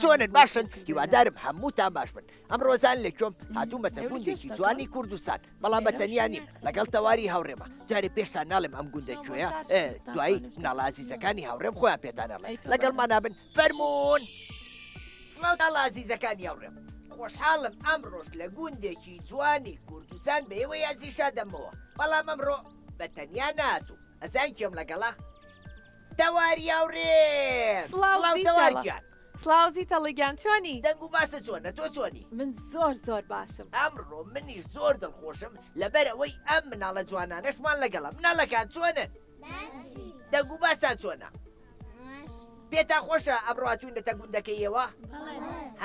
چۆنن باشن هیوادارم هەمووتان باش بن ئەمڕۆ زان لە کوێم هاتوومەتە گوندێکی جوانی کوردستان بەڵام بە تەنیا نیم لەگەڵ تەواری هاوڕێمە جارێ پێشتان ناڵێم ئەم گوندە کوێیە دوایی مناڵە ئازیزەکانی هاوڕێم خۆیان پێتان ئەڵێن لەگەڵمان نابن فەرموون سڵاو مناڵە ئازیزەکانی هاوڕێم خۆشحاڵم ئەمڕۆش لە گوندێکی جوانی کوردستان بە ئێوەی ئازیز شادەمەوە بەڵام ئەمڕۆ بە تەنیا ناتوو ئەزان کێم لەگەڵە تەواری هاوڕێم سڵاو تەوار گیان. سڵاو زیتەڵی گیان چۆنی؟ دەنگ و باسە چۆنە تۆ چۆنی؟ من زۆر زۆر باشم. ئەمڕۆ منیش زۆر دڵخۆشم لەبەر ئەوەی ئەم مناڵە جوانانەشمان لەگەڵە مناڵەکان چۆنن؟ باشین. دەنگ و باسان چۆنە؟ پێتان خۆشە ئەمڕۆ هاتوونەتە گوندەکەی ئێوە؟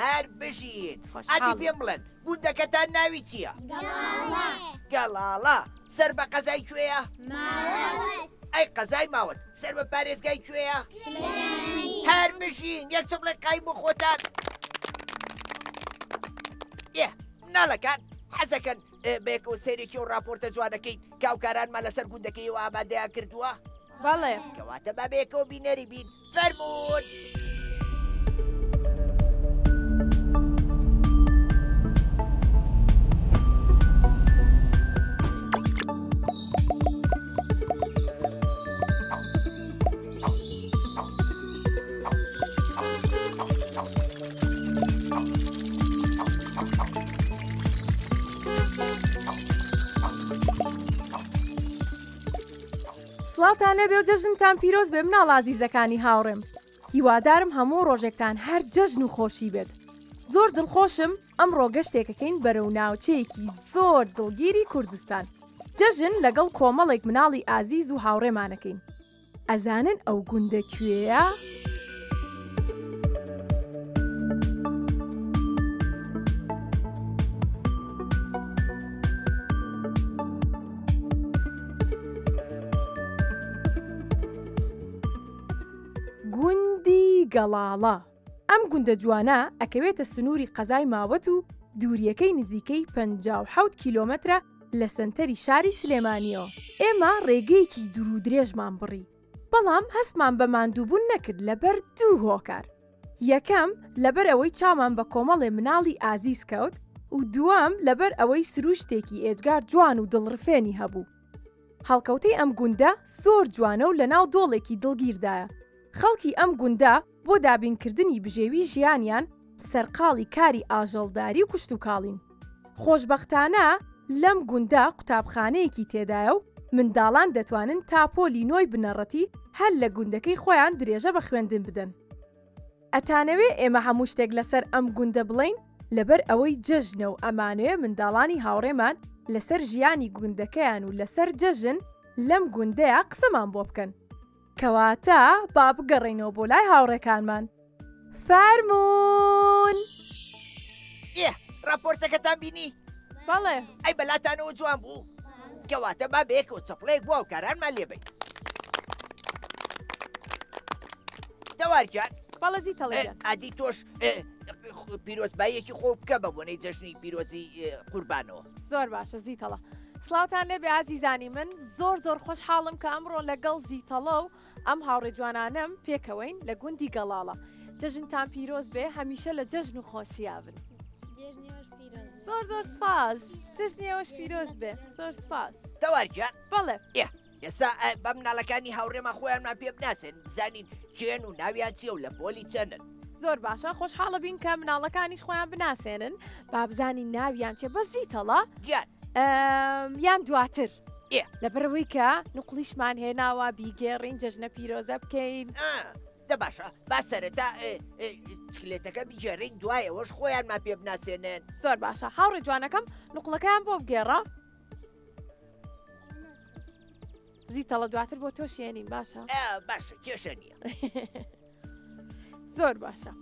هەر بژین. ئادی پێم بڵێن گوندەکەتان ناوی چییە؟ گەڵاڵە. گەڵاڵە سەر بە قەزای کوێیە؟ ماوەت. ئەی قەزای ماوەت سەر بە پارێزگای کوێیە؟ هەر بژین یەک چ بڵێ قایم بۆ خۆتان. ئێ مناڵەکان حەزەکەن بەیەکەوە سەیرێکی و راپۆرتە جوانەکەی کاوکارانمان لەسەر گوندەکەیەوە ئامادەیان کردووە؟ بەڵێ. کەواتە با بەیەکەوە بینەری بین فەرموون. سڵاوتان لێبێ و جەژنتان پیرۆز بێ مناڵ ئازیزەکانی هاوڕێم هیوادارم هەموو ڕۆژێکتان هەر جەژن و خۆشی بێت زۆر دڵخۆشم ئەمڕۆ گەشتێکەکەین بەرەو ناوچەیەکی زۆر دڵگیری کوردستان جەژن لەگەڵ کۆمەڵێک مناڵی ئازیز و هاوڕێمانەکەین ئەزانن ئەو گوندە کوێیە؟ گوندی گەڵاڵە. ئەم گوندە جوانە ئەکەوێتە سنووری قەزای ماوەت و دوورییەکەی نزیکەی 57 کیلۆمەترە لە سەنتەری شاری سلێمانییەوە. ئێمە ڕێگەیەکی دوورودرێژمان بڕی، بەڵام هەستمان بە ماندووبوون نەکرد لەبەر دوو هۆکار، یەکەم لەبەر ئەوەی چاومان بە کۆمەڵێ مناڵی ئازیز کەوت و دووەم لەبەر ئەوەی سرووشتێکی ئێجگار جوان و دڵڕفێنی هەبوو. هەڵکەوتەی ئەم گوندە زۆر جوانە و لەناو دۆڵێکی دڵگیردایە. خەڵکی ئەم گوندە بۆ دابینکردنی بژێوی ژیانیان سەرقاڵی کاری ئاژەڵداری و کشتوکاڵین. خۆشبەختانە لەم گوندە قوتابخانەیەکی تێدایە و منداڵان دەتوانن تا پۆلی نۆی بنەڕەتی هەر لە گوندەکەی خۆیان درێژە بە خوێندن بدەن. ئەتانەوێ ئێمە هەموو شتێک لەسەر ئەم گوندە بڵێین؟ لەبەر ئەوەی جەژنە و ئەمانەوێ منداڵانی هاوڕێمان لەسەر ژیانی گوندەکەیان و لەسەر جەژن لەم گوندەیا قسەمان بۆ بکەن. کەواتە با بگەڕێینەوە بۆ لای هاوڕێکانمان. فەرموون! ئێ ڕاپۆرتەکەتان بینی؟ بەڵێ. ئەی بەلاتانەوە جوان بوو؟ کەواتە با بەیەکەوە چەپڵەیەک بۆ هاوکارانمان لێبەین. تەوار گیان. بەڵێ زیتەڵێ گیان. ئادی تۆش پیرۆزباییەکی خۆ بکە بە بۆنەی جەژنی پیرۆزی قوربانەوە. زۆر باشە زیتەڵە. سڵاوتان لێبێ ئازیزانی من زۆر زۆر خۆشحاڵم کە ئەمڕۆ لەگەڵ زیتەڵە و ئەم هاوڕێ جوانانەم پێکەوەین لە گوندی گەڵاڵە جەژنتان پیرۆز بێ هەمیشە لە جەژن و خۆشییا بن. زۆر زۆر سپاس جەژنی ئێوەش پیرۆز بێ زۆر سپاس. تەوار گیان. بەڵێ. ئێ ئێستا بە مناڵەکانی هاوڕێمان خۆیانمان پێ بناسێن بزانین کێن و ناویان چییە و لە پۆلی چەندن. زۆر باشە خۆشحاڵە بین کە مناڵەکانیش خۆیان بناسێنن با بزانین ناویان چیە بەس زیتەڵە گیان. یان دواتر ئێ. لەبەرئەوەی کە نوقڵیشمان هێناوە بیگێڕین جەژنە پیرۆزە بکەین. ئا دە باشە با سەرەتا چکلێتەکە بگێڕین دوای ئەوەش خۆیانمان پێ بناسێنن. زۆر باشە هاوڕێ جوانەکەم نوقڵەکەیان بۆ بگێڕە. زیتەڵە دواتر بۆ تۆش هێنین باشە؟ باشە کێشە نییە. زۆر باشە.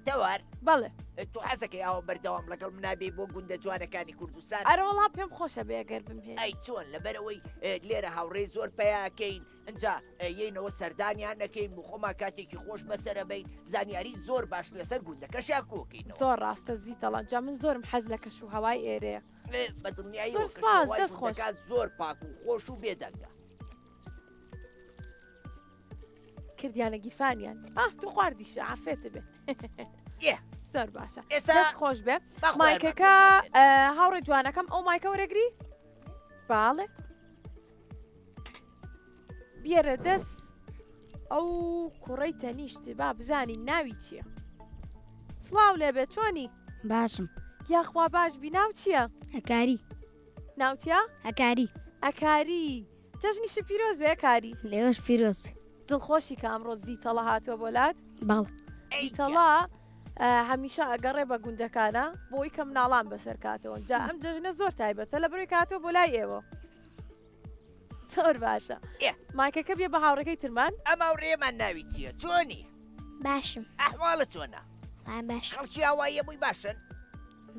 تەوار بەڵێ تۆ حەزەکەی ئاوە بەردەوام لەگەڵ منابێ بۆ گوندە جوانەکانی کوردستان ئەرەوەڵا پێم خۆشە بێگەر بمهێ ئەی چۆن لەبەرەوەی لێرە هاوڕێ زۆر پیاکەین ئەجا یینەوە سەردانیان نەکەین و خۆمان کاتێکی خۆش بەسەرەبین زانیاری زۆر باش لەسەر گوندەکەشیان کۆکەینەوە زۆر ڕاستە زیتەڵە جا من زۆرم حەز لە کەش و هەوای ئێرەیە بە دڵنیایی زۆر سپاس دەست خۆش زۆر پاک و خۆش و بێدەنگە کردیانە گیرفانیان ئاه تو خواردیشە عافێتە بێ. زۆر باشە ئێستا دەست خۆش بێ با خۆیان مایکەکە بکەن. هاوڕێ جوانەکەم ئەو مایکە وەرەگری باڵێ بیێرە دەست ئەو کوڕەی تەنیشت با بزانین ناوی چییە سڵاو لێبێ چۆنی باشم یاخوا باش بی ناو چییە ئەکاری ناو چییە ئەکاری ئەکاری جەژنیشت پیرۆز بێ ئەکاری لێوەش پیرۆز بێ دڵخۆشی کە ئەمڕۆ زیتەڵە هاتووە بۆ لات بەڵێ زیتەڵە هەمیشە ئەگەڕێ بە گوندەکانە بۆی کە مناڵان بەسەر کاتەوە جا ئەم جەژنە زۆر تایبەتە لە بەرەی کاتەوە بۆ لای ئێوە زۆر باشە مایکەکە بێ بە هاوڕەکەی ترمان ئەم هاوڕێمان ناوی چییە چۆنی باشم ئەحواڵە چۆنە باش خەڵکی ئاواییە بووی باشن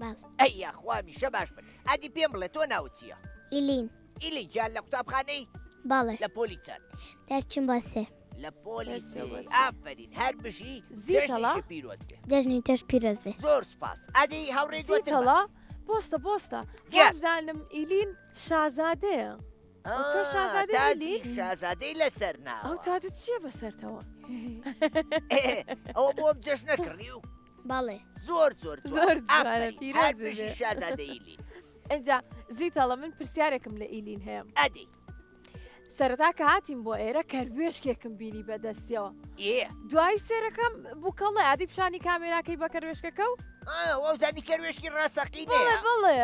بەڵێ ئەی یاخوا میشە باش بن ئەدی پێم بڵێ تۆ ناوت چییە ئیلین ئیلین گیان لە قوتابخانەی بەڵێ لە پۆلی چەند دەرچم بۆ سێ لە پۆلی دەرچووە سێ بۆ سێ. ئافەرین هەر بژی زیتەڵە؟ جەژنیشی پیرۆز بێ جەژنی تۆش پیرۆز بێ زۆر سوپاس ئەدی هاوڕێی دواترمان زیتەڵە بۆستە بۆستە گیان. وابزانم ئیلین شازادەیە ئەو تۆ آه، شازادەی تاجی ئیلین؟ شازادەی لەسەر ئەو ناوە تاجە چییە بەسەرتەوە ئەوە بۆم جەژنە کڕی و بەڵێ زۆر زۆر جوان. زۆر جوانە، ئافەرین. پیرۆز هەر بێ. بژی شازادە ئیلین ئینجا زیتەڵە من پرسیارێکم لە ئیلین هەیە ئەدی سەرەتا کە هاتین بۆ ئێرە کەروێشکێکم بینی بەدەستیەوە ئێ دوای سێرەکەم بووکەڵێ ئادی پیشانی کامێراکەی بە کەروێشکەکە و وەزانی کەروێشکی ڕاستەقینەیە بەڵێ بەڵێ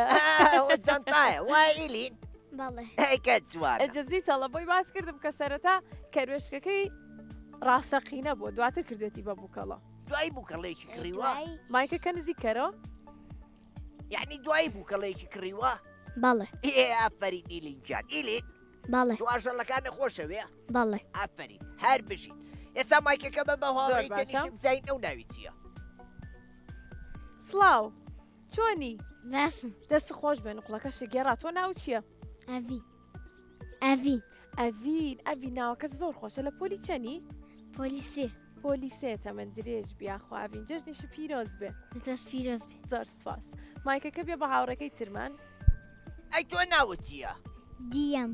ئەوە جەنتایە وایە ئیلین بەڵێ ئەی کە جوانە ئەجە زیتەڵە بۆی باس کردم کە سەرەتا کەروێشکەکەی ڕاستەقینە بووە دواتر کردێتی بە بووکەڵە دوای بووکەڵێکی کڕیوە دوای مایکەکە نزیک کەرەوە یعنی دوای بووکەڵێکی کڕیوە بەڵێ ئێ ئافەرین ئیلین گیان ئیلین بەڵێ تو ئاژەڵەکانە خۆشەوێ بەڵێ ئافەرین هەر بژیت ئێستا مایکەکە بە بە هاوڕێی باشە. تەنیشم بزانین ئەو ناوی چییە سڵاو چۆنی باشم دەست خۆش بێ نقڵەکەشی گێڕا تۆ ناو چییە ئەڤین ئەڤین ئەڤین ئەڤین ناوەکە زۆر خۆشە لە پۆلی چەنی پۆلی سێ پۆلی سێ تەمەن درێژ بیاخوا ئەڤین جەژنیشی پیرۆز بێ لە تۆش پیرۆز بێ زۆر سپاس مایکەکە بێ بە هاوڕێکەی ترمان ئەی تۆ ناوت چییە دیەم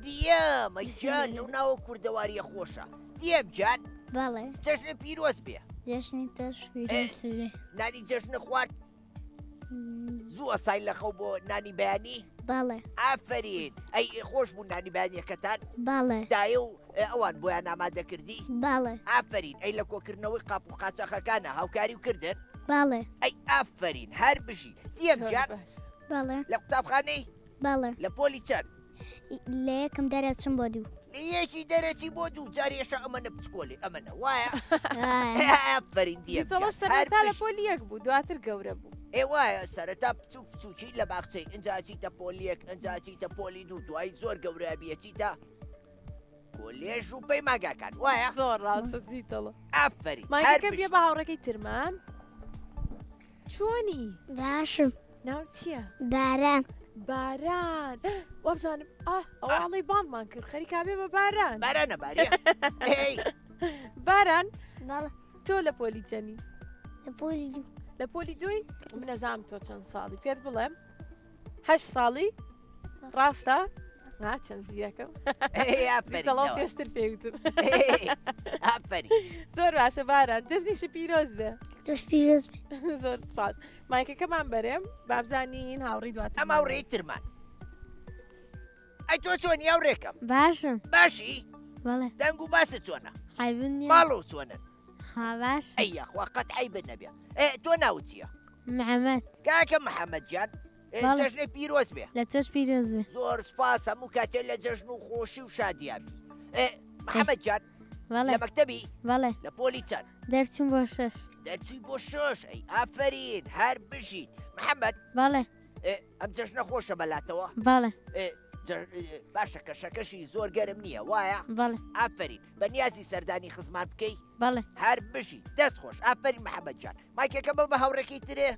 دیەم ئەی گیان لەو ناوە کوردەواریە خۆشە دیەم گیان بەڵێ جەژنە پیرۆز بێ جەژنی تۆش پیرۆز بێ نانی جەژنە خوارد زوو ئەسای لە خەو بۆ نانی بەیانی بەڵێ ئافەرین ئەی خۆش بوو نانی بەیانیەکەتان بەڵێ دایە و ئەوان بۆیان ئامادەکردی بەڵێ ئافەرین ئەی لە کۆکردنەوەی قاپ و قاچاخەکانە هاوکاری و کردن بەڵێ ئەی ئافەرین هەر بژی دیەم زۆر گیان باش. بەڵێ لە قوتابخانەی بەڵێ لە پۆلی چەند لە یەکم دەرەچم بۆ دوو لە یەکی دەرەچی بۆ دوو جار هێشتا ئەمەنە بچکۆلێ ئەمەنە وایە وایە. ئافەرین دیەم زیتەڵەش گیان هەر سەرەتا لە بژی پۆلی یەک بوو دواتر گەورە بوو ئێ وایە سەرەتا بچوک بچوکی لە باخچەی ئینجا ئەچیتە پۆلیەک ئینجا ئەچیتە پۆلی دوو دوایی زۆر گەورە بی ئەچیتە کۆلێژ و پەیمانگاکان وایە زۆر ڕاستە زیتەڵە ئافەرین هەر مایکەکە بێ بژی بە هاوڕێکەی ترمان چۆنی باشم ناو چییە باران باران وابزانم ئاه ئەوە ئاڵەی بانگمان کرد خەریکا بێ بە باران بارانە باریە ئەی باران بەڵێ تۆ لە پۆلی چەنی لە پۆلی دوو لە پۆلی دووی من نەزانم تۆ چەند ساڵی پێت بڵێم هەشت ساڵی ڕاستە نا چەند زیرەکەم ئەی ئافەرین زیتەڵەو دەوە. پێشتر پێوتم ئەی، ئافەرین زۆر باشە باران جەژنیشی پیرۆز بێ تۆش پیرۆز بێ زۆر سپاس مایکەکەمان بەرێم بابزانین هاوڕی دواتر ئەم هاوڕێی ترمان ئەی تۆ چۆنی هاوڕێکەم باشم باشی بەڵێ دەنگ و باست چۆنە عەیبم نییە ماڵەوە چۆنن ها باش ئەی یاخوا قەت عەیبت نەبێ ئێ تۆ ناوت چییە محەممەد کاکە محەممەد گیان ئێ، بەڵێ. جەژنێ پیرۆز بێ لە تۆش پیرۆز بێ زۆر سپاس هەموو کاتێ لە جەژن و خۆشی و شادیابی ئێ محەممەد گیان بەڵێ لە مەکتەبی بەڵێ لە پۆلی چەند دەرچووم بۆ شەش دەرچووی بۆ شەش ئەی ئافەرین هەر بژیت محەممەد بەڵێ ئێ، ئەم جەژنە خۆشە بەلاتەوە بەڵێ ئێ، ئێ، باشە کەشەکەشی زۆر گەرم نییە وایە بەڵێ ئافەرین بە نیازی سەردانی خزمان بکەی بەڵێ هەر بژی دەست خۆش ئافەرین محەممەد جان مایکەکە بە بە هاوڕێکەی ترێ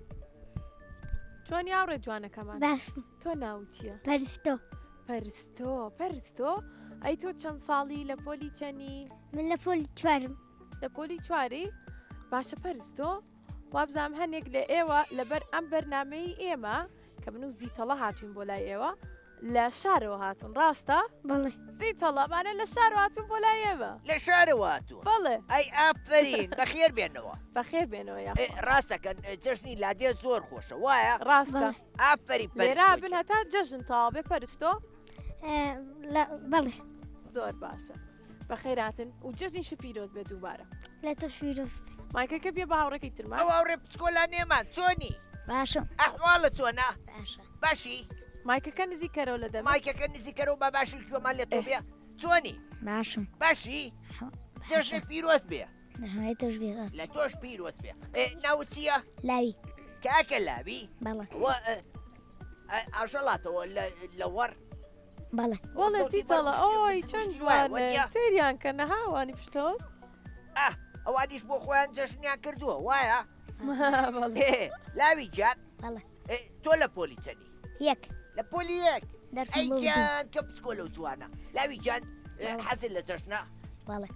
چۆنی هاوڕێ جوانەکەمان باشم تۆ ناوت چییە پەرستۆ پەرستۆ پەرستۆ ئەی تۆ چەند ساڵی لە پۆلی چەنی من لە پۆلی چوارم لە پۆلی چواری باشە پەرستۆ وابزانم هەنێک لە ئێوە لەبەر ئەم بەرنمەی ئێمە کە من و زیتەڵە هاتوین بۆ لای ئێوە لە شارەوە هاتوون ڕاستە؟ بەڵێ. زیتەڵە ئەمانە لە شارەوە هاتوون بۆ لای ئێمە. لە شارەوە هاتوون؟ بەڵێ. ئەی ئافەرین بەخێر بێنەوە. بەخێر بێنەوە یاخوا. ڕاستەکەن جەژنی لادێ زۆر خۆشە وایە؟ ڕاستە. ئافەرین پەرستۆ لێرا بن گیان. هەتا جەژن تەواو بێ پەرستۆ؟ بەڵێ. زۆر باشە بەخێراتن و جەژنیشت پیرۆز بێ دووبارە. لە تۆش پیرۆز بێ. مایکەکە بیە بە هاوڕێکەی ترمان. ئەو هاوڕێ بچکۆلانەیەمان چۆنی؟ باشم. ئەحواڵت چۆنە؟ باشە. باشی؟ مایکەکە نزیک کەرەوە لە دەمت. مایکەکە نزیک کەرەوە با باشی گوێمان لە تۆ بێ. چۆنی؟ باشم. باشی؟ جەژنت پیرۆز بێ. لە تۆش پیرۆز. لە تۆش پیرۆز بێ. ناوت چییە؟ لاوی. کاکە لاوی؟ بەڵێ. ئاژەڵاتەوە لە وەڕ؟ بەڵێ. وەڵێ سەوتی زیتەڵە بەڕوشتی ئۆی چەند بزروشتی وایە، جوانە وەنیە؟ سەیریان کە نەهاوانی پشتەوە. ئاه ئەوانیش بۆ خۆیان جەژنیان کردووە وایە؟ بەڵێ. لاوی گیان. بەڵێ. تۆ لە پۆلی چەنی؟ یەک. لە پۆلی یەک؟ دەرسم ئەی بۆ دوو. گیان کە بچکۆلە و جوانە. لاوی گیان حەزت لە جەژنە؟ بەڵێ.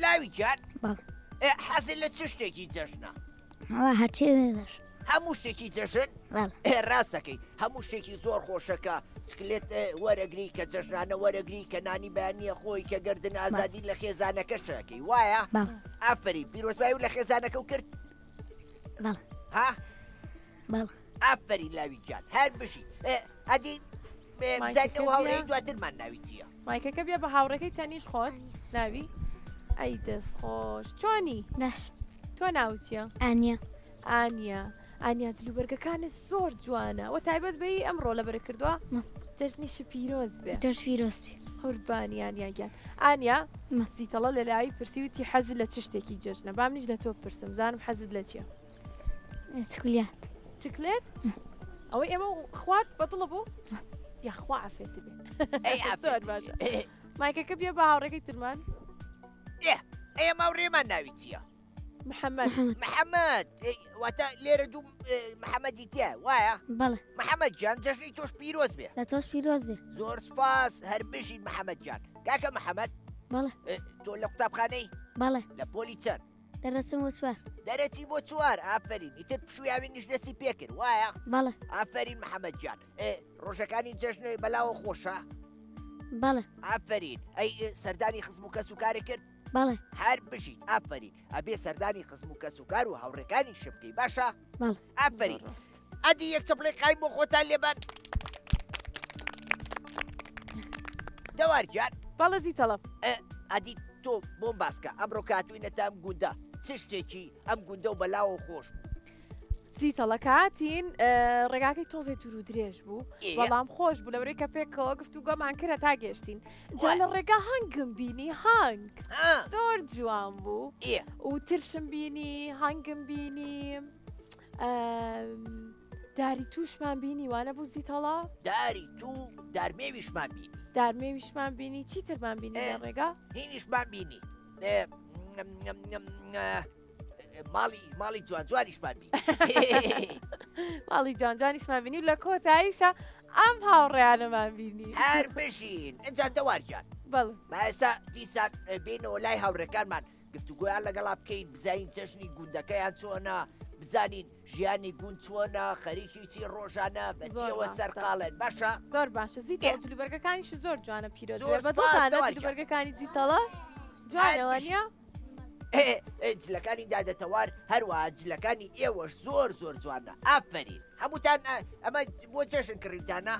لاوی گیان. بەڵێ. حەزت لە چ شتێکی جەژنە؟ ئەوە هەرچی بێ باش. هەموو شتێکی جەژن؟ بەڵێ. ڕاستەکەی هەموو شتێکی زۆر خۆشەکە چکلێت وەرەگری کە جەژنانە وەرەگری کە نانی بەیانیە خۆی کە گردن ئازادی لە خێزانەکە شەکەی وایە؟ بەڵێ. ئافەرین پیرۆزبایی و لە خێزانەکە و کرد؟ بەڵێ. ها؟ بەڵێ. ئافەرین لاوی گیان هەر بژی. ئەدی مایکەکە بزانین ئەو هاوڕێی بیا. دواترمان ناوی چییە؟ مایکەکە بیا بە هاوڕێکەی تەنیش خۆت ناوی؟ ئەی دەست خۆش چۆنی؟ باش. تۆ ناوت چییە؟ ئانیا. ئانیا. ئانیا جلوبەرگەکانت زۆر جوانە وە تایبەت بەی ئەمڕۆ لەبەر کردووە؟ جەژنیشی پیرۆز بێ. تۆش پیرۆز بێ. قوربانی ئانیا گیان. ئانیا زیتەڵە لە لاوی پرسی وتی حەزت لە چ شتێکی جەژنە؟ با منیش لە تۆ بپرسم زانم حەزت لە چییە؟ چکلێت. چکلێت؟ ئەوەی ئێمە خوارد بەدڵە بوو؟ یاخوا عەفێت بێ. ئەی عەفێت زۆر باشە. مایکەکە بیە بە هاوڕێکەی ترمان. ئێ ئێ ماوڕێمان ناوی چییە؟ محەممەد. محەممەد واتە لێرە دوو محەممەدی تیا وایە؟ بەڵێ. محەممەد گیان جەژنی تۆش پیرۆز بێ. لە تۆش پیرۆز بێ. زۆر سپاس هەر بژین محەممەد گیان. کاکە محەممەد؟ بەڵێ. تۆ لە قوتابخانەی؟ بەڵێ. لە پۆلی چەند؟ دەرەچم بۆ چوار. دەرەچی بۆ چوار ئافەرین ئیتر پشوویاوینیش دەستی پێکرد وایە؟ بەڵێ. ئافەرین محەممەد گیان. ڕۆژەکانی جەژنێ بەلاوە خۆشە؟ بەڵێ. ئافەرین ئەی سەردانی خزم و کەس و کارێک کرد؟ بەڵێ. هەر بژیت ئافەرین ئەبێ سەردانی خزم و کەس و کار و هاوڕێکانی شم بکەی باشە؟ بەڵێ. ئافەرین ئەدی یەک چەپڵەی قایم بۆ خۆتان لێبەن. دەوار گیان. بەڵێ زیتەڵە. ئەدی تۆ بۆم باسکە ئەمڕۆ کاتوینەتە ئەم گوندە چ شتێکی ئەم گوندە و بەلاوە خۆش بوو؟ زیتەڵە کاتین ڕێگاکەی تۆزێ دوور و درێژ بوو بەڵام خۆش بوو لەبەرەی کە پێکەوە گفتوگۆمان کرد تا گەشتین جا لە ڕێگا هەنگم بینی هەنگ زۆر جوان بوو و ترشم بینی هەنگم بینی داری تووشمان بینی وانە بوو زیتەڵا؟ داری تو دارمێویشمان بینی. دارمێویشمان بینی چیترمان بینی لە ڕێگا؟ هینیشمان بینی ماڵی ماڵی جوان جوانیشمان بینی. ماڵی جوان جوانیشمان بینی و لە کۆتاییشە ئەم هاوڕێیانەمان بینی. هەر بژین ئینجا دەوار گیان. بەڵێ. با ئێستا دیسان بێینەوە لای هاوڕێکانمان گفتوگۆیان لەگەڵا بکەین بزانین جەژنی گوندەکەیان چۆنە بزانین ژیانی گوند چۆنە خەریکی چی ڕۆژانە بە چیەوە سەرقاڵن باشە؟ زۆر باشە زیتەڵە جلوبەرگەکانیش زۆر جوانە پیرۆز بێ بەدڵتانە جلوبەرگەکانی زیتەڵە جوانە وانییە؟ جلەکانی دادە تەوار هەروە جلەکانی ئێوەش زۆر زۆر جوانە ئافەرین هەمووتان ئەمە بۆ جەژن کڕیتانە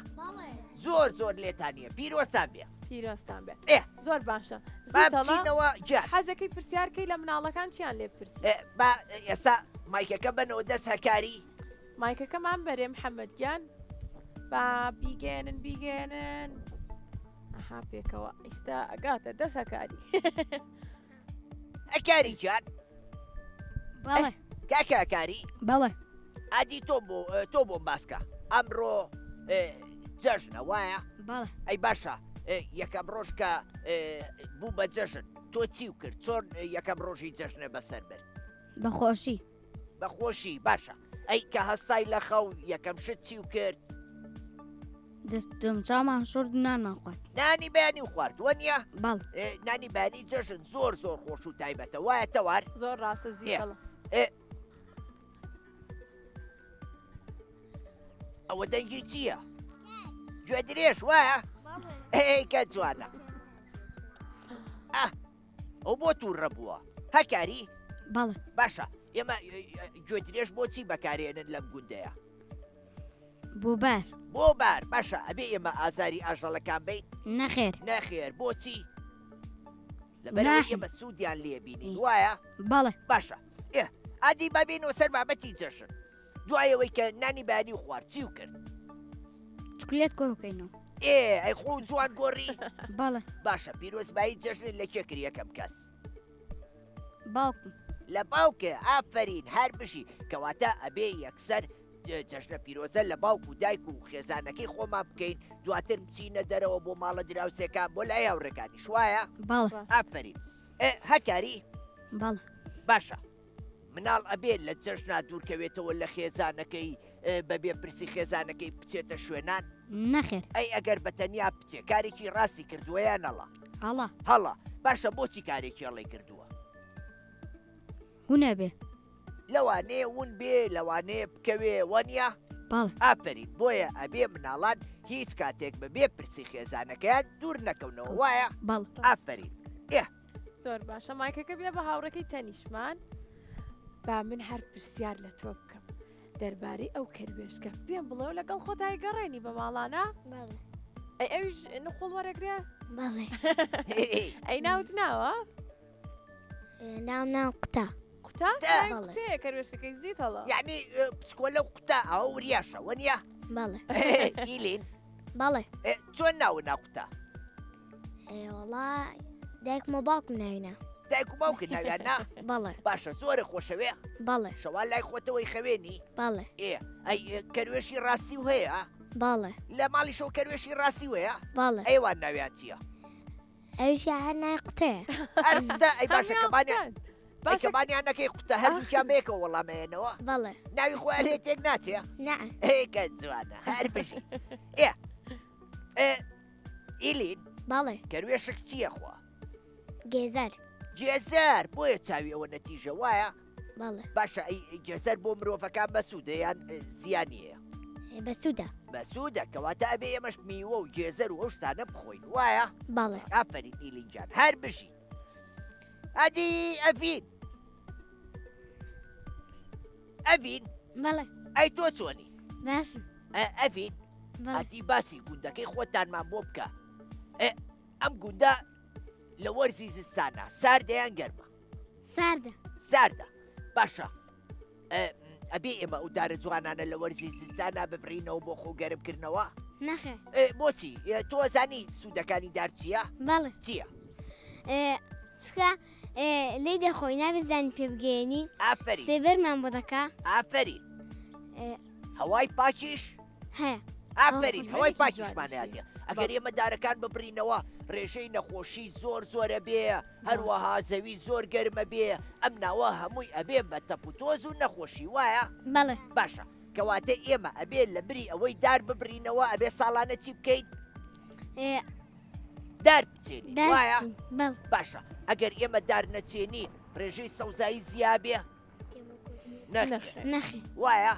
زۆر زۆر لێتانە پیرۆستان بێ پیرۆستان بێ زۆر باشە بچینەوە حەزەکەی پرسیارکەی لە مناڵەکان چیان لێ پرس با ئێستا مایکەکە بەنەوە دەست هەکاری مایکەکەمان بەرێ محەممەد گیان با بیگەێنن بیگەێنن ئەها پێکەوە ئیستا ئەگاتە دەست هەکاری ئەکاری گیان بەڵێ کاکە ئەکاری بەڵێ ئادی تۆ بۆ تۆ بۆم باسکە ئەمڕۆ جەژنە وایە؟ بەڵێ ئەی باشە یەکەم ڕۆژ کە بوو بە جەژن تۆ چی و کرد چۆن یەکەم ڕۆژی جەژنە بەسەر برد؟ بەخۆشی بەخۆشی باشە ئەی کە هەستای لە خەو یەکەم شت چی و کرد؟ دەستم چاومان شۆرد و نانمان خوارد. نانی بەیانی و خوارد وەنیە؟ بەڵێ. نانی بەیانی جەژن زۆر زۆر خۆش و تایبەتە وایە تەوار؟ زۆر ڕاستە زیتەڵە. ئەوە دەنگی چییە؟ گوێ درێژ وایە؟ ئەی کە جوانە. ئاه ئەو بۆ تووڕە بووە؟ هەکاری؟ بەڵێ. باشە ئێمە گوێ درێژ بۆچی بەکارێنن لەم گوندەیە؟ بۆ بار. بۆ بار باشە ئەبێ ئێمە ئازاری ئاژەڵەکان بین؟ نەخێر. نەخێر بۆچی؟ لەبەرئەوەی ئێمە سوودیان لێ بینین وایە؟ بەڵێ. باشە ئێ ئادی با بێینەوە سەر بابەتی جەژن. دوای ئەوەی کە نانی بەیانی خوارد چی و کرد؟ چکلێت کۆ بکەینەوە. ئێ ئەی خۆ جوان گۆڕی؟ بەڵێ. باشە پیرۆزبایی جەژنت لە کێ کرد یەکەم کەس؟ باوکم. لە باوکێ ئافەرین هەر بژی کەواتە ئەبێ یەکسەر جەژنە پیرۆزە لە باوک و دایک و خێزانەکەی خۆمان بکەین دواتر بچینە دەرەوە بۆ ماڵە دراوسێکان بۆ لای هاوڕێکانیش وایە؟ بەڵێ. ئافەرین هەکاری؟ بەڵێ. باشە مناڵ ئەبێ لە جەژنا دوورکەوێتەوە لە خێزانەکەی بەبێ پرسی خێزانەکەی بچێتە شوێنان؟ نەخێر. ئەی ئەگەر بە تەنیا بچێ کارێکی ڕاستی کردووە یان هەڵە؟ هەڵە. هەڵە باشە بۆچی کارێکی هەڵەی کردووە؟ ون ئەبێ. لەوانەیە ون بێ لەوانەیە بکەوێ وەنیە؟ بەڵێ. ئافەرین بۆیە ئەبێ مناڵان هیچ کاتێک بەبێ پرسی خێزانەکەیان دوور نەکەونەوە وایە؟ بەڵێ. ئافەرین ئێ. زۆر باشە مایکەکە بیا بە هاوڕێکەی تەنیشمان با من هەر پرسیار لە تۆ بکەم دەربارەی ئەو کەروێشکە پێم بڵێ و لەگەڵ خۆتای گەڕێنی بە ماڵانە ئەی ئەویش نخۆڵ وەرەگرێ بەڵێ ئەی ناوت ناوە ناو ناو قوتا قوتا قوتەیە کەروێشکەکەی زیت هەڵە یعنی بچکۆلە و قوتا ئەوە وریاشە وەنیە بەڵێ ئیلین بەڵێ چۆن ناوە ناقوتا وەڵا دایکم و باوکم ناوینا. دایک و باوکت ناویان نا؟ بەڵێ. باشە زۆرە خۆشەوێ؟ بەڵێ. شەوان لای خۆتەوەی خەوێنی؟ بەڵێ. ئێ ئەی کەروێشی ڕاستی و هەیە؟ بەڵێ. لە ماڵیشەوە کەروێشی ڕاستی و هەیە؟ بەڵێ. ئەیوان ناویان چییە؟ ئەویشیان هەر ناوی قوتەیە. هەر قوتە؟ ئەی باشە کەمانیان ئەی کەمانیان نەکەی قوتە هەردووکیان بەیەکەوە وەڵام ئەیەنەوە؟ بەڵێ. ناوی خۆیان لێ تێک ناچێ؟ نا. ئێ کە جوانە هەر بژی. ئێ ئێ ئیلین. بەڵێ. کەروێشک چییە خوا؟ گێزەر. گێزەر بۆیە چاوی ئەوە نەتیژە وایە؟ بەڵێ. باشە ئەی گێزەر بۆ مرۆڤەکان بەسوودە یان زیانی هەیە؟ بەسوودە. بەسوودە کەواتە ئەبێ ئێمەش میوە و گێزەر و ئەو شتانە بخۆین وایە؟ بەڵێ. ئافەرین ئیلین گیان هەر بژی. ئەدی ئەڤین. ئەڤین. بەڵێ. ئەی تۆ چۆنی؟ باشم. ئەڤین. ئەدی باسی گوندەکەی خۆتانمان بۆ بکە. ئەم گوندە لە وەرزی زستانە ساردە یان گەرمە؟ ساردە. ساردە باشە ئەبێ ئێمە ئەو دارە جوانانە لە وەرزی زستانە ببڕینەوە بۆ خۆ گەرمکردنەوە؟ نەخێر. بۆچی؟ تۆ زانی سوودەکانی دار چییە؟ بەڵێ. چییە؟ چونکە لێی دەخۆی نابێت زیانی پێ بگەیەنین. ئافەرین. سێبەرمان بۆ دەکا. ئافەرین. هەوای پاکیش هەیە. ئافەرین هەوای پاکیشمان هەیە. ئەگەر ئێمە دارەکان ببڕینەوە ڕێژەی نەخۆشی زۆر زۆرە بێ هەروەها زەوی زۆر گەرمە بێ ئەم ناوە هەمووی ئەبێ بە تەپ و تۆز و نەخۆشی وایە؟ بەڵێ. باشە کەواتە ئێمە ئەبێ لە بری ئەوەی دار ببڕینەوە ئەبێ ساڵانە چی بکەین؟ دار بچێنین وایە؟ باشە ئەگەر ئێمە دار نەچێنین ڕێژەی سەوزایی زیابێ؟ نەخێر وایە؟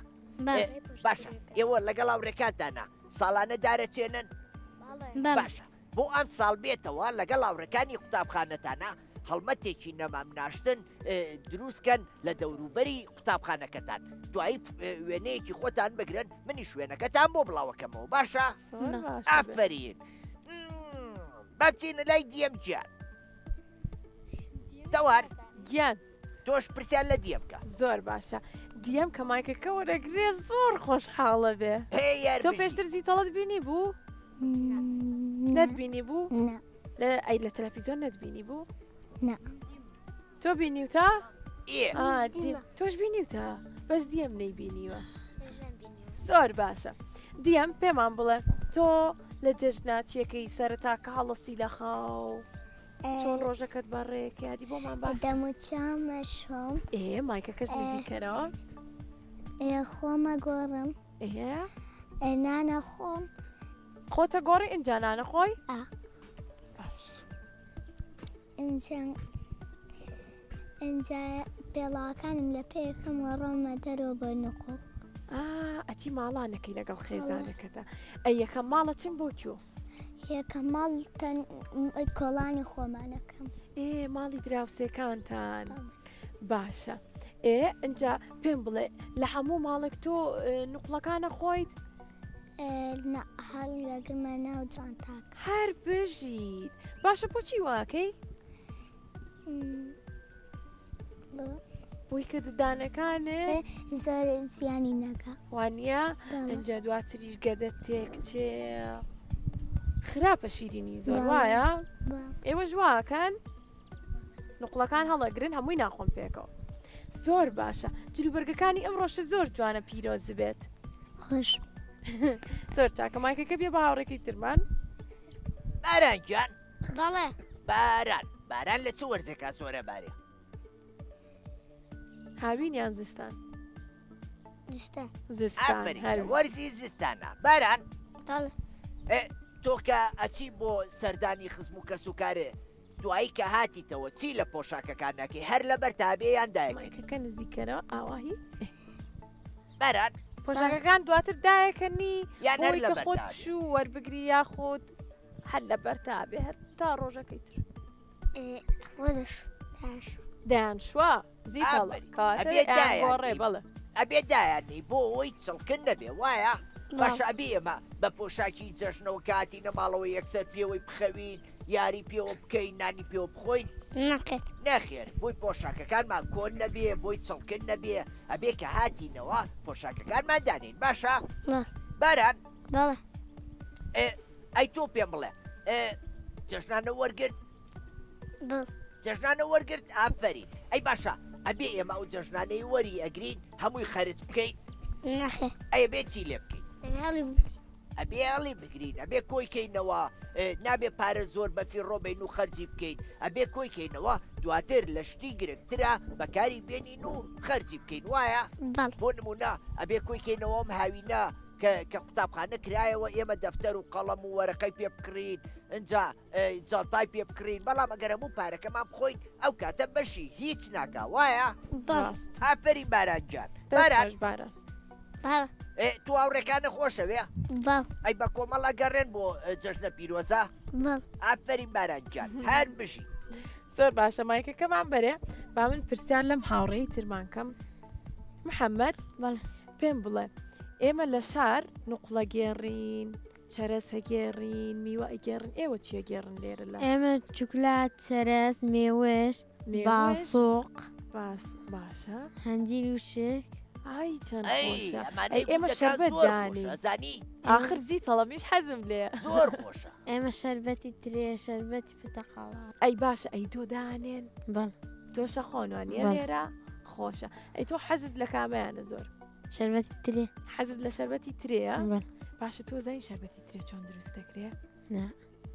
باشە ئێوە لەگەڵ هاوڕێکانتانە ساڵانە دارەچێنن؟ باشە بۆ ئەم ساڵ بێتەوە لەگەڵ هاوڕێکانی قوتابخانەتانە هەڵمەتێکی نەمام ناشتن دروستکەن لە دەوروبەری قوتابخانەکەتان دوایی وێنەیەکی خۆتان بگرن منیش وێنەکەتان بۆ بڵاوەکەمەوە باشە ئافرین با بچینە لای دیەم گیان تەوار گیان تۆش پرسیار لە دیەم بکە. زۆر باشە دیەم کە مایکەکە وەرەگرێ زۆر خۆشحاڵە بێ. تۆ پێشتر زیتەڵت بینی بوو؟ نەتبینی بوو؟ ئەی لە تەلەفیزیۆن نەتبینی بوو؟ نا. تۆ بینیوتە؟ تۆش بینیوتە بەس دیەم نەیبینیوە. زۆر باشە دیەم پێمان بڵێ تۆ لە جەژناچیەکەی سەرەتا کە هەڵەسی لە خاو چۆن ڕۆژەکەت بەڕێ کردی بۆمان باس دەم و چاومە شۆم. ئێ مایکەکەش نزیکەرەوە. ئێ خۆمە گۆڕم. ئێ ئێ نانە خۆم. خۆتە گۆڕی ئینجا نانە خۆی؟ ئا. باش. ئینجا ئینجا پێڵاوەکانم لە پێ یەکەم و ڕۆمە دەرەوە بۆ نقوڵ. ئا. ئەچی ماڵانەکەی لەگەڵ خێزانەکەتە ئەی یەکەم ماڵە چن بۆ کوێ؟ یەکەم ماڵ کۆڵانی خۆمانەکەم. ئێ ماڵی دراوسێکانتان باشە ئێ ئەجا پێم بڵێ لە هەموو ماڵێک تۆ نوقڵەکانە خۆیت؟ هەڵی لەگرمە ناو جانتاک. هەر بژیت باشە بۆچی واکەی؟ بۆی کە ددانەکانێ زۆر زیانی نەکا وانە ئەجا دواتریش گەدە تێکچێ خراپە شیرینی زۆر وایە ئێوە ژواکەن نقڵەکان هەڵەگرن هەمووی ناخۆم پێکەوە زۆر باشە جلوبەرگەکانی ئەم ڕۆشە زۆر جوانە پیرۆز بێت خۆش زۆر چاکە مایکەکە بێ بە هاوڕێکی ترمان باران گیان بەڵێ باران باران لە چ وەرزێکا زۆرە بارێ؟ هاوین یان زستان؟ زستان زستان ئافەرین هەر لە وەرزی زستانە باران بەڵێ ئێ، تۆ کە ئەچی بۆ سەردانی خزم و کەسوکارێ دوایی کە هاتیتەوە چی لە پۆشاکەکان ناکەی هەر لەبەر تابێ یان دایەکەی مایکەکە نزیکەرەوە ئاواهی باران پۆشاکەکان دواتر دایەکەنی یان هەر بۆی کە لەبەر خۆت تابێ پشوو وەربگری یاخود هەر لەبەر تابێ هەتا ڕۆژەکەی تر. دەیانشوا زیتەڵە کەواتە ئەیانگۆڕێ بەڵێ. ئەبێ دایاننێی بۆ ئەوەی چڵکن نەبێ وایە؟ باشە ئەبێ ئێمە بە پۆشاکی جەژنەوە کە هاتینە ماڵەوە یەکسەر پێوەی بخەوین یاری پێوە بکەین نانی پێوە بخۆین؟ نەخێر. نەخێر بۆی پۆشاکەکانمان کۆن نەبێ بۆی چڵکن نەبێ ئەبێ کە هاتینەوە پۆشاکەکانمان دانێین باشە؟ باران. بەڵێ. ئەی تۆ پێم بڵێ جەژنانە وەرگرت؟ جەژنانە وەرگرت ئافەرین ئەی باشە ئەبێ ئێمە ئەو جەژنانەی وەری ئەگرین هەمووی خەرج بکەین؟ نەخێر. ئەی ئەبێ چی لێ بکەین؟ هەڵی بگرین. ئەبێ هەڵی بگرین ئەبێ کۆی کەینەوە نابێ پارە زۆر بەفیڕۆ بین و خەرجی بکەین ئەبێ کۆی کەینەوە دواتر لە شتی گرنگترە بەکاری بێنین و خەرجی بکەین وایە؟ بۆ نمونە ئەبێ کۆی کەینەوە ئەم هاوینە کە کە قوتابخانە کرایەوە ئێمە دەفتەر و قەڵەم و وەرەقەی پێ بکڕین ئینجا جانتای پێ بکڕین بەڵام ئەگەر هەموو پارەکەمان بخۆین ئەو کاتە بەشی هیچ ناکا وایە؟ ڕاست. ئافەرین باران گیان. باران. دەست خۆش باران. بەڵێ. ئێ تۆ هاوڕێکانە خۆشەوێ؟ بەڵ. ئەی بە کۆمەڵ ئەگەڕێن بۆ جەژنە پیرۆزە؟ بەڵ. ئافەرین باران گیان هەر بژی. زۆر باشە مایکەکەمان بەرێ با من پرسیار لەم هاوڕێی ترمان کەم محەممەد بەڵێ. پێم بڵێ ئێمە لە شار نوقڵە گێڕین چەرەس ئەگێڕین میوە ئەگێڕن ئێوە چی ئەگێڕن لێرە لە ئێمە چوکلات چەرەس مێوژ مێوژ باسۆق باس باشە هەنجیر و شک ئای چەند ئەی خۆشە ئەمانەی ئەی ئێمە گوندەکان شەربەت زۆر دانێین خۆشە زانی ئاخر زیتەڵەمیش حەزم لێیە زۆر خۆشە ئێمە شەربەتی ترێ شەربەتی پرتەقاڵە ئەی باشە ئەی تۆ دانێن بەڵێ تۆ شەخۆنوان نیە بەڵێ. لێرە خۆشە ئەی تۆ حەزت لە کامەیانە زۆر شەربەتی ترێ حەزت لە شەربەتی ترێیە بەڵێ باشە تۆ زانی شەربەتی ترێ چۆن دروست دەکرێ نا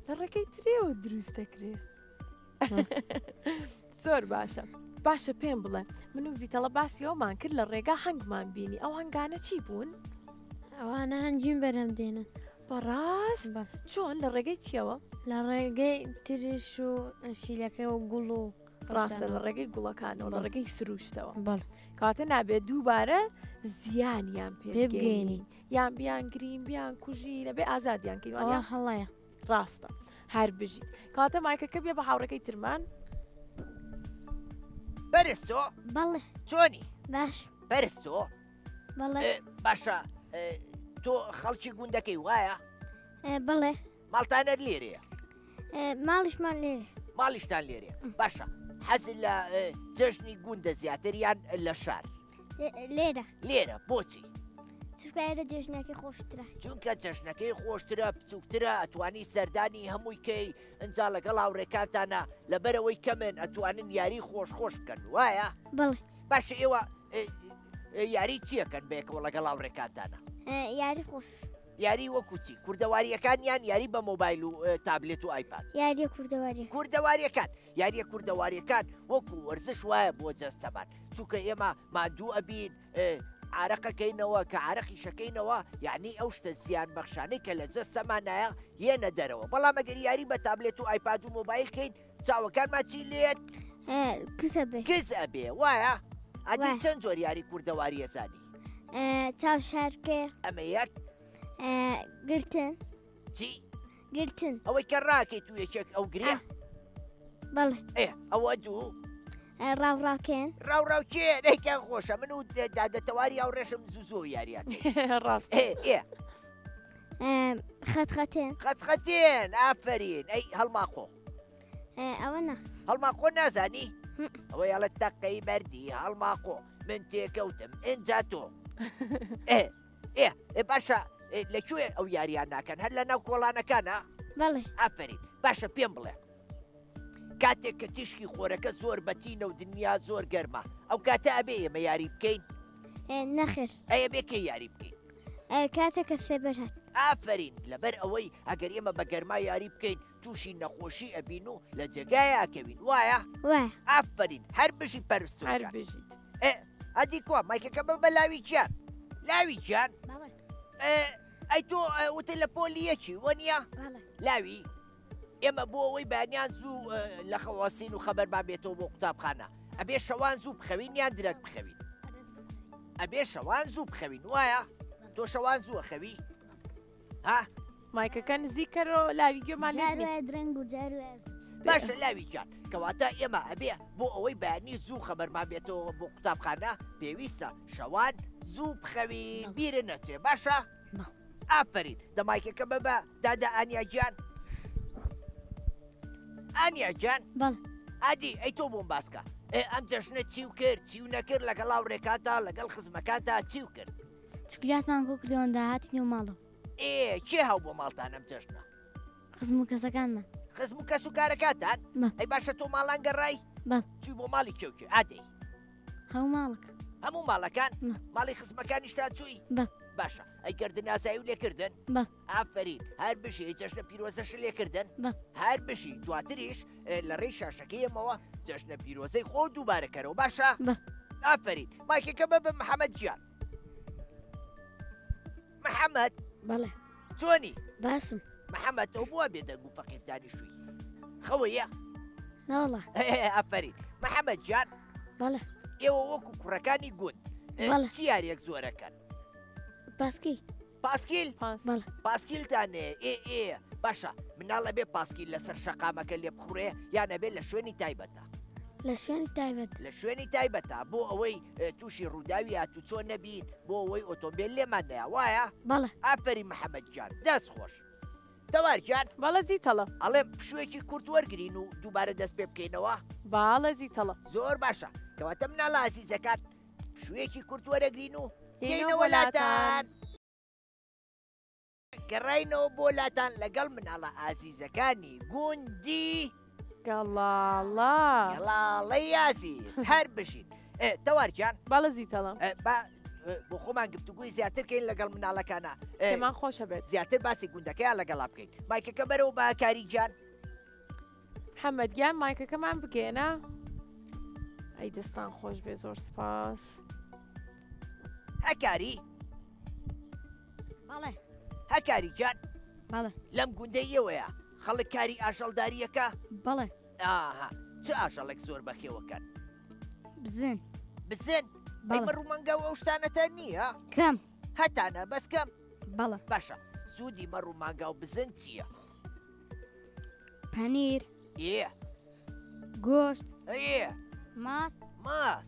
لە ڕێگەی ترێوە دروست دەکرێ زۆر باشە باشە پێم بڵێ من و زیتەڵە باسی ئەومان کرد لە ڕێگا هەنگمان بینی ئەو هەنگانە چی بوون؟ ئەوانە هەنگوین بەرهەم دێنن بەڕاست چۆن لە ڕێگەی چیەوە؟ لە ڕێگەی ترش و شیلەکە و گوڵ و ڕاستە لە ڕێگەی گوڵەکانەوە لە ڕێگەی سروشتەوە بەڵێ کاتە نابێت دووبارە زیانیان پێ پێ بگەینین بگەینین یان بیان گرین بیان کوژین ئەبێ ئازادیان کەین ئەوە وانە هەڵەیە ڕاستە هەر بژیت کاتە مایکەکە بێ بە هاوڕێکەی ترمان پەرستۆ بەڵێ چۆنی باش پەرستۆ بەڵێ باشە تۆ خەڵکی گوندەکەی وایە؟ بەڵێ ماڵتان هەر لێرەیە؟ ماڵیشمان لێرە ماڵیشتان لێرەیە باشە حەزت لە جەژنی گوندە زیاتر یان لە شار؟ لێرە لێرە بۆچی؟ چونکە ئێرە جێژنەکەی خۆشترە چونکە جەژنەکەی خۆشترە بچووکترە ئەتوانی سەردانی هەمووی کەی ئینجا لەگەڵ هاوڕێکانتانە لەبەرەوەی کەمن ئەتوانن یاری خۆش خۆش بکەن وایە؟ بەڵێ باشە ئێوە یاری چیەکەن بەیەکەوە لەگەڵ هاوڕێکانتانە؟ یاری خۆش. یاری وەکو چی؟ کوردەواریەکان یان یاری بە مۆبایل و تابلێت و ئایپاد؟ یاریە کوردەواریەکان. کوردەواریەکان یاریە کوردەواریەکان وەکو وەرزش وایە بۆ جەستەمان چونکە ئێمە ماندوو ئەبین عارەقەکەینەوە کە عارەقیشەکەینەوە یعنی ئەو شتە زیان بەخشانەی کە لە جەستەمانایە یەنە دەرەوە بەڵام ئەگەر یاری بە تابلێت و ئایپاد و مۆبایل کەین چاوەکانمان چی لێت کز ئەبێ کز ئەبێ وایە ئەدی چەند جۆر یاری کوردەواری ئەزانی؟ چاو شارکێ. ئەمە یەک. گرتن. چی؟ گرتن. ئەوەی کە ڕاکەیت و یەکێک ئەو گرێ؟ بەڵێ. ئێ ئەوە دوو. ڕاوڕاوکێن. ڕاوڕاوکێن ئەی کە خۆشە من و دادە تەواری هاوڕێشم زوو زوو یاریان ڕاست. ئێ ئێ. خەتخەتێن. خەتخەتێن ئافەرین ئەی هەڵماقۆ. ئەوە نا. هەڵماقۆ نازانی؟ ئەوەی ئەڵێ تەقەی بەردی هەڵماقۆ من تێکەوتم ئینجا تۆ. ئێ ئێ ئێ باشە لە کوێ ئەو یاریان ناکەن هەر لە ناو کۆڵانەکانە؟ بەڵێ. ئافەرین باشە پێم بڵێ کاتێک کە تیشکی خۆرەکە زۆر بەتینە و دنیا زۆر گەرمە ئەو کاتە ئەبێ ئێمە یاری بکەین؟ نەخێر. ئەی ئەبێ کەی یاری بکەین؟ کاتێک کە سێبەر هات. ئافەرین لەبەر ئەوەی ئەگەر ئێمە بە گەرما یاری بکەین تووشی نەخۆشی ئەبین و لە جێگایە ئەکەوین وایە؟ وایە. ئافەرین هەر بژی پەرستۆ هەر گیان. بژیت. ئێ ئەدی کوا مایکەکە بە بە لاوی گیان لاوی گیان بەڵێ. ئێ ئەی تۆ وتت لە پۆلی یەکی وەنیە؟ بەڵێ. لاوی ئێمە بۆ ئەوەی بەیانیان زوو لە خەوەسین و خەبەرمان بێتەوە بۆ قوتابخانە ئەبێ شەوان زوو بخەوین یان درەنگ بخەوین؟ ئەبێ شەوان زوو بخەوین وایە؟ تۆ شەوان زووە خەوی؟ ها؟ مایکەکە نزیک کەرەوە لاوی گوێمان لێت جار نییە. وایە درەنگ و جار وایە زوو. باشە لاوی گیان کەواتە ئێمە ئەبێ بۆ ئەوەی بەیانی زوو خەبەرمان بێتەوە بۆ قوتابخانە پێویستە شەوان زوو بخەوین بیرت نەچێ باشە؟ ئافەرین دە مایکەکە بەبە دادا ئانیا گیان ئانیا گیان بەڵێ. ئادی ئەی تۆ بۆم باسکە ئێ ئەم جەژنە چی و کرد چی و نەکرد لەگەڵ هاوڕێکانتا لەگەڵ خزمەکانتا چی و کرد؟ چوکلاتمان کۆ کردەوە داهاتینەوە ماڵەوە. ئێ کێ هاو بۆ ماڵتان ئەم جەژنە؟ خزم و کەسەکانمان. خزم و کەس و کارەکانتان؟ بەڵێ. ئەی باشە تۆ ماڵان گەڕای؟ بەڵێ. چووی بۆ ماڵی کێ و کێ؟ ئادەی. هەموو ماڵەکە. هەموو ماڵەکان؟ بەڵێ. ماڵی خزمەکانیشتان چووی؟ بەڵێ. باشە ئەی گەردن ئازایی و لێکردن؟ بەڵێ. ئافەرین هەر بژی ئەی جەژنە پیرۆزەش لێکردن؟ بەڵێ. هەر بژی دواتریش لە ڕێی شاشەکەی ئێمەوە جەژنە پیرۆزەی خۆ دووبارە کەرەوە باشە؟ بەڵێ. ئافەرین مایکەکە بە بە محەممەد گیان. محەممەد. بەڵێ. چۆنی؟ باشم. محەممەد ئەو بووە بێدەنگ و فەقیر دانیشتووی خەوەیە؟ نەوەڵا. ئافەرین محەممەد گیان. بەڵێ. ئێوە وەکو کوڕەکانی گوند بەڵێ. چی یاریەک زۆرەکەن؟ پاسکیل. پاسکیل؟ بەڵێ. پاسکیلتان ئێ ئێ باشە مناڵ ئەبێ پاسکیل لەسەر شەقامەکە لێ بخورێ یان ئەبێ لە شوێنی تایبەتە؟ لە شوێنی تایبەت. لە شوێنی تایبەتە بۆ ئەوەی تووشی ڕووداوی هاتوچۆ نەبین بۆ ئەوەی ئۆتۆمبیل لێمان نەیا وایە؟ بەڵێ. ئافەرین محەممەد گیان دەست خۆش. تەوار گیان. بەڵێ زیتەڵە. ئەڵێم پشوویەکی کورت وەرگرین و دووبارە دەست پێ بکەینەوە؟ بەڵێ زیتەڵە. زۆر باشە کەواتە مناڵە ئازیزەکان پشوویەکی کورت وەرەگرین و دێینەوە دێینەوە بۆ لاتان. لاتان. گەڕاینەوە بۆ لاتان لەگەڵ مناڵە ئازیزەکانی گوندی گەڵاڵە. گەڵاڵەی ئازیز هەر بژین. تەوار گیان. بەڵێ زیتەڵە. با بۆ خۆمان گفتوگوی زیاتر کەین لەگەڵ مناڵەکانە. پێمان خۆشە بێت. زیاتر باسی گوندەکەیان لەگەڵا بکەین. مایکەکە بەرەوە بە کاری گیان. محەممەد گیان مایکەکەمان بگەێنە. ئەی دەستان خۆش بێ زۆر سپاس. هەکاری؟ بەڵێ. هەکاری گیان؟ بەڵێ. لەم گوندەی ئێوەیە خەڵک کاری ئاژەڵداریەکە؟ بەڵێ. ئاها چ ئاژەڵێک زۆر بەخێوەکەن؟ بزن. بزن؟ ئەی بەڵێ. مەڕ و مانگا و ئەو شتانەتان نییە؟ کەم. هەتانە بەس کەم؟ بەڵێ. باشە سوودی مەڕ و مانگا و بزن چییە؟ پەنیر. ئێ. گۆشت. ئێ. ماست. ماست.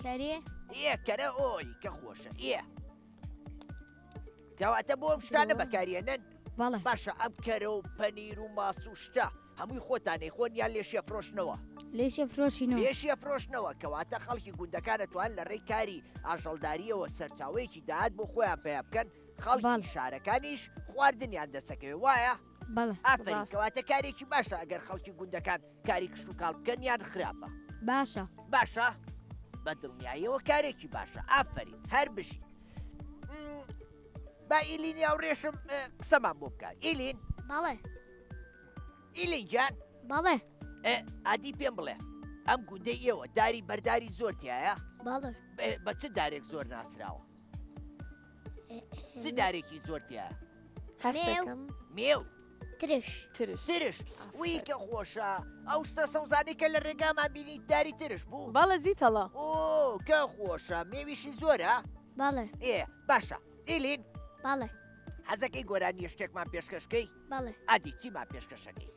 کەرێ. ئێ کەرە ئۆی کە خۆشە ئێ. کەواتە بۆ ئەم شتانە بەکاریێنن؟ بەڵێ. باشە ئەم کەرە و پەنیر و ماس و شتە هەمووی خۆتانەی خۆن یان لێشیە فرۆشنەوە؟ لێشیە فرۆشینەوە. لێشیە فرۆشنەوە کەواتە خەڵکی گوندەکان ئەتوان لە ڕێی کاری ئاژەڵداریەوە سەرچاوەیەکی داهات بۆ خۆیان پەیا بکەن، خەڵکی شارەکانیش خواردنیان دەسەکەوێ وایە؟ بەڵێ. ئافەرین کەواتە کارێکی باشە ئەگەر خەڵکی گوندەکان کاری کشتوکاڵ بکەن یان خراپە؟ باشە. باشە؟ بە دڵنیاییەوە کارێکی باشە ئافەرین هەر بژی. با ئیلین یاوڕێشم قسەمان بۆ بکە ئیلین. بەڵێ. ئیلین گیان. بەڵێ. ئادی پێم بڵێ ئەم گوندەی ئێوە داری بەرداری زۆر تایە؟ بەڵێ. بە چ دارێک زۆر ناسراوە؟ چ دارێکی زۆر تایە؟ هەستەکەم. مێو. ترش. ترش. ترش. وی کە خۆشە ئەو شتە سەوزانەی کە لە ڕێگامان بینی داری ترش بوو؟ بەڵێ زیتەڵە. ئۆ کە خۆشە مێویشی زۆرە؟ بەڵێ. ئێ باشە ئیلین. بەڵێ. حەزەکەی گۆرانیە شتێکمان پێشکەشکەی؟ بەڵێ. ئەدی چیمان پێشکەشەکەی؟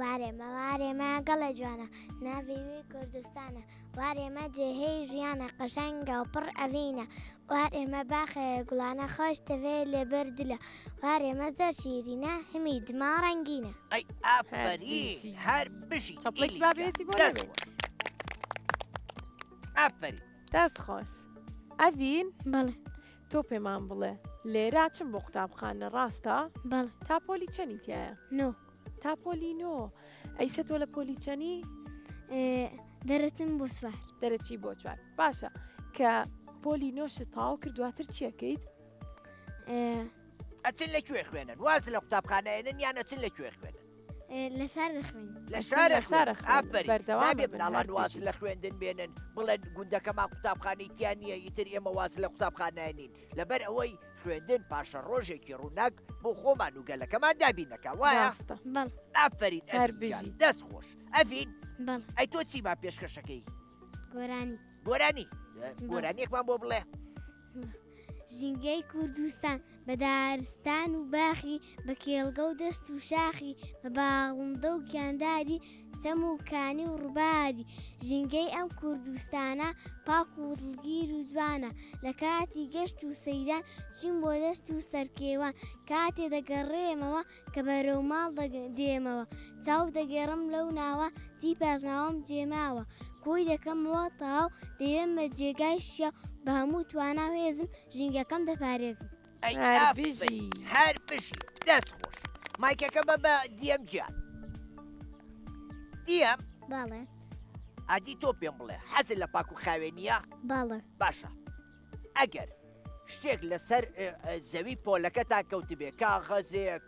وارێمە وارێمە گەڵێ جوانە ناڤی کوردستانە وارێمە جێهەی ژیانە قەشەنگە و پڕ ئەڤینە وارێمە باخێ گوڵانە خۆش تەڤێ لێبەر دلە وارێمە زۆر شیرینە هەمی دما ڕەنگینە. ئەی ئافەرین هەر بژی چەپڵێکی با بێزی بۆ دەست خۆش ئافەرین. دەست خۆش ئەڤین. بەڵێ. تۆ پێمان بڵێ لێرا چم بۆ قوتابخانە ڕاستە؟ بەڵێ. تا پۆلی چەنی تایە؟ نۆ. تا پۆلی نۆ ئەیسە تۆ لە پۆلی چەنی؟ دەرەچم بۆ چوار. دەرەچی بۆ چوار باشە کە پۆلی نۆشت تەواو کرد دواتر چیەکەیت؟ ئەچن لە کوێ خوێنن واز لە قوتابخانە ئێنن یان ئەچن لە کوێ خوێنن؟ لە شار دەخوێن. لە شار ئافەرین نابێ مناڵان واز لە خوێندن بێنن بڵێن گوندەکەمان قوتابخانەی تیا نییە ئیتر ئێمە واز لە قوتابخانە نین لەبەر ئەوەی خوێندن پاشە ڕۆژێکی ڕووناک بۆ خۆمان و گەلەکەمان دابین دەکا وایە؟ ڕاستە. بەڵێ. ئافەرین هەر ئەڤین گیان بژی. دەست خۆش. ئەڤین بەڵێ. ئەی تۆ چیمان پێشکەشەکەی؟ گۆرانی. گۆرانی بەڵێ. گۆرانیەکمان بۆ بڵێ. ژینگەی کوردستان بە دارستان و باخی بە کێڵگە و دەشت و شاخی بە باڵندە و گیانداری چەم و کانی و ڕووباری ژینگەی ئەم کوردستانە پاک و دڵگیر و جوانە لە کاتی گەشت و سەیران چووین بۆ دەشت و سەرکێوان کاتێ دەگەڕێمەوە کە بەرەو ماڵ دێمەوە چاو دەگێڕم لەو ناوە چی پاشماوەم جێماوە کۆی دەکەمەوە تەواو دەیبەمە جێگای شیاو بە هەموو توانا و هێزم ژینگەکەم دەپارێزم. ئەی هەر ئافەرین بژی. هەر بژی دەست خۆش مایکەکە بە بە دیەم گیان دیەم بەڵێ. ئادی تۆ پێم بڵێ حەزت لە پاک و خاوێنییە؟ بەڵێ. باشە ئەگەر شتێک لەسەر زەوی پۆلەکەتان کەوتبێ کاغەزێک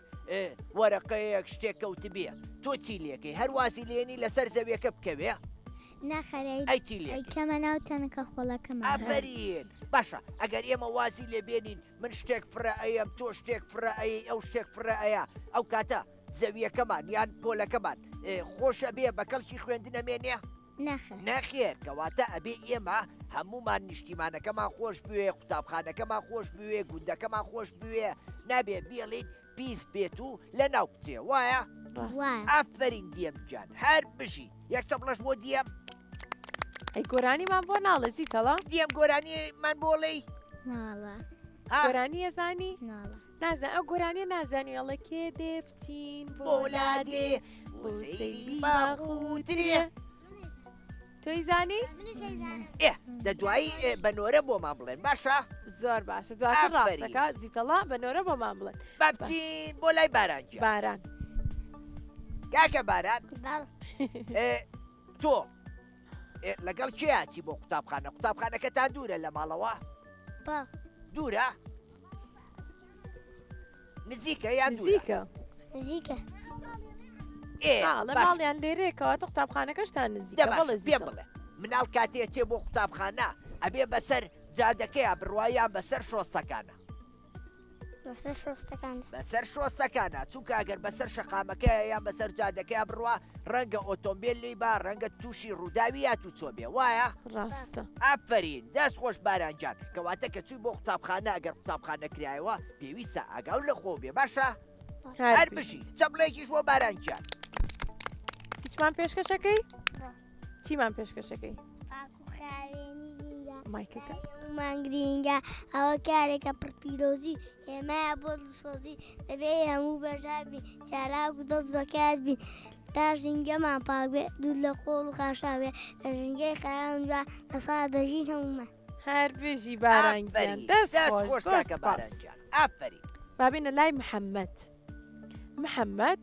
وەرەقەیەک شتێک کەوتبێ تۆ چی لێکەی هەر وازی لێنی لەسەر زەویەکە بکەوێ؟ نەخێر ئەی چی لێکەی؟ ئەیکەمە ناو تەنەکە خۆڵەکەمەوە. ئافەرین باشە ئەگەر ئێمە وازی لێ بێنین من شتێک فڕە ئەیەم تۆ شتێک فڕە ئەیەی ئەو شتێک فڕە ئەیا ئەو کاتە زەویەکەمان یان پۆلەکەمان خۆش ئەبێ بە کەڵکی خوێندن ئەمێنێ؟ نەخێر. نەخێر کەواتە ئەبێ ئێمە هەموومان نیشتیمانەکەمان خۆش بوێ قوتابخانەکەمان خۆش بوێ گوندەکەمان خۆش بوێ نابێ بێڵین پیس بێت و لەناو بچێ وایە؟ وایە. ئافەرین دیەم گیان هەر بژی یەک چەپڵەش بۆ دیەم. ئەی گۆرانیمان بۆ ناڵێ زیتەڵە؟ دیەم گۆرانیمان بۆ ڵێی؟ ناڵە. گۆرانی ئەزانی؟ ناڵە. نازان ئەو گۆرانیە نازانی ئەڵێ کێ دێ بچین بۆ لادێ بۆ سەیری باخ و ترێ تۆی زانی؟ ئێ دە دوایی بە نۆرە بۆمان بڵێن باشە؟ زۆر باشە دواتر ڕاستەکە زیتەڵا بە نۆرە بۆمان بڵێن با بچین بۆ لای باران گیان. باران کاکە باران تۆ لەگەڵ کێ ئەچی بۆ قوتابخانە قوتابخانەکەتان دوورە لە ماڵەوە؟ دوورە؟ نزیکە یان دوورە؟ نزیکە. نزیکە. ئێ ماڵە باش. ماڵیان لێرەیە کەواتە قوتابخانەکەشتان نزیکە. دە باش، بەڵێ پێم زیتەڵ. بڵێ مناڵ کاتێ ئەچێ بۆ قوتابخانە ئەبێ بەسەر جادەکەیا بڕوا یان بەسەر شۆستەکانە؟ بەسەر شۆستەکاندا. بەسەر شۆستەکانە چونکە ئەگەر بەسەر شەقامەکەیا یان بەسەر جادەکەیا بڕوا ڕەنگە ئۆتۆمبێل لێی با ڕەنگە تووشی ڕووداوی هاتوچۆ بێ وایە؟ ڕاستە. ئافەرین دەست خۆش باران گیان کەواتە کە چووی بۆ قوتابخانە ئەگەر قوتابخانە کرایەوە پێویستە ئاگاو لە خۆو بێ باشە؟ هەر بژی چەپڵێکیش بۆ باران گیان. هیچمان پێشکەشەکەی؟ چیمان پێشکەشەکەی؟ پاک و خاوێنی ژینگە مایکەکە. هەموومان گرینگە ئەوە کارێکە پڕ پیرۆزی هێمایە بۆ دڵسۆزی دەبێ هەموو بەشدار بین چالاک و دەست بەکار بین تا ژینگەمان پاک بێ دوور لە خۆڵ و خاشاک بێ لە ژینگەی خەیاڵ جوان لە سا دەژین هەموومان. هەر بژی باران گیان دەست دەست خۆش خۆش زۆر کاکە سپاس. باران گیان ئافەرین. با بێینە لای محەممەد. محەممەد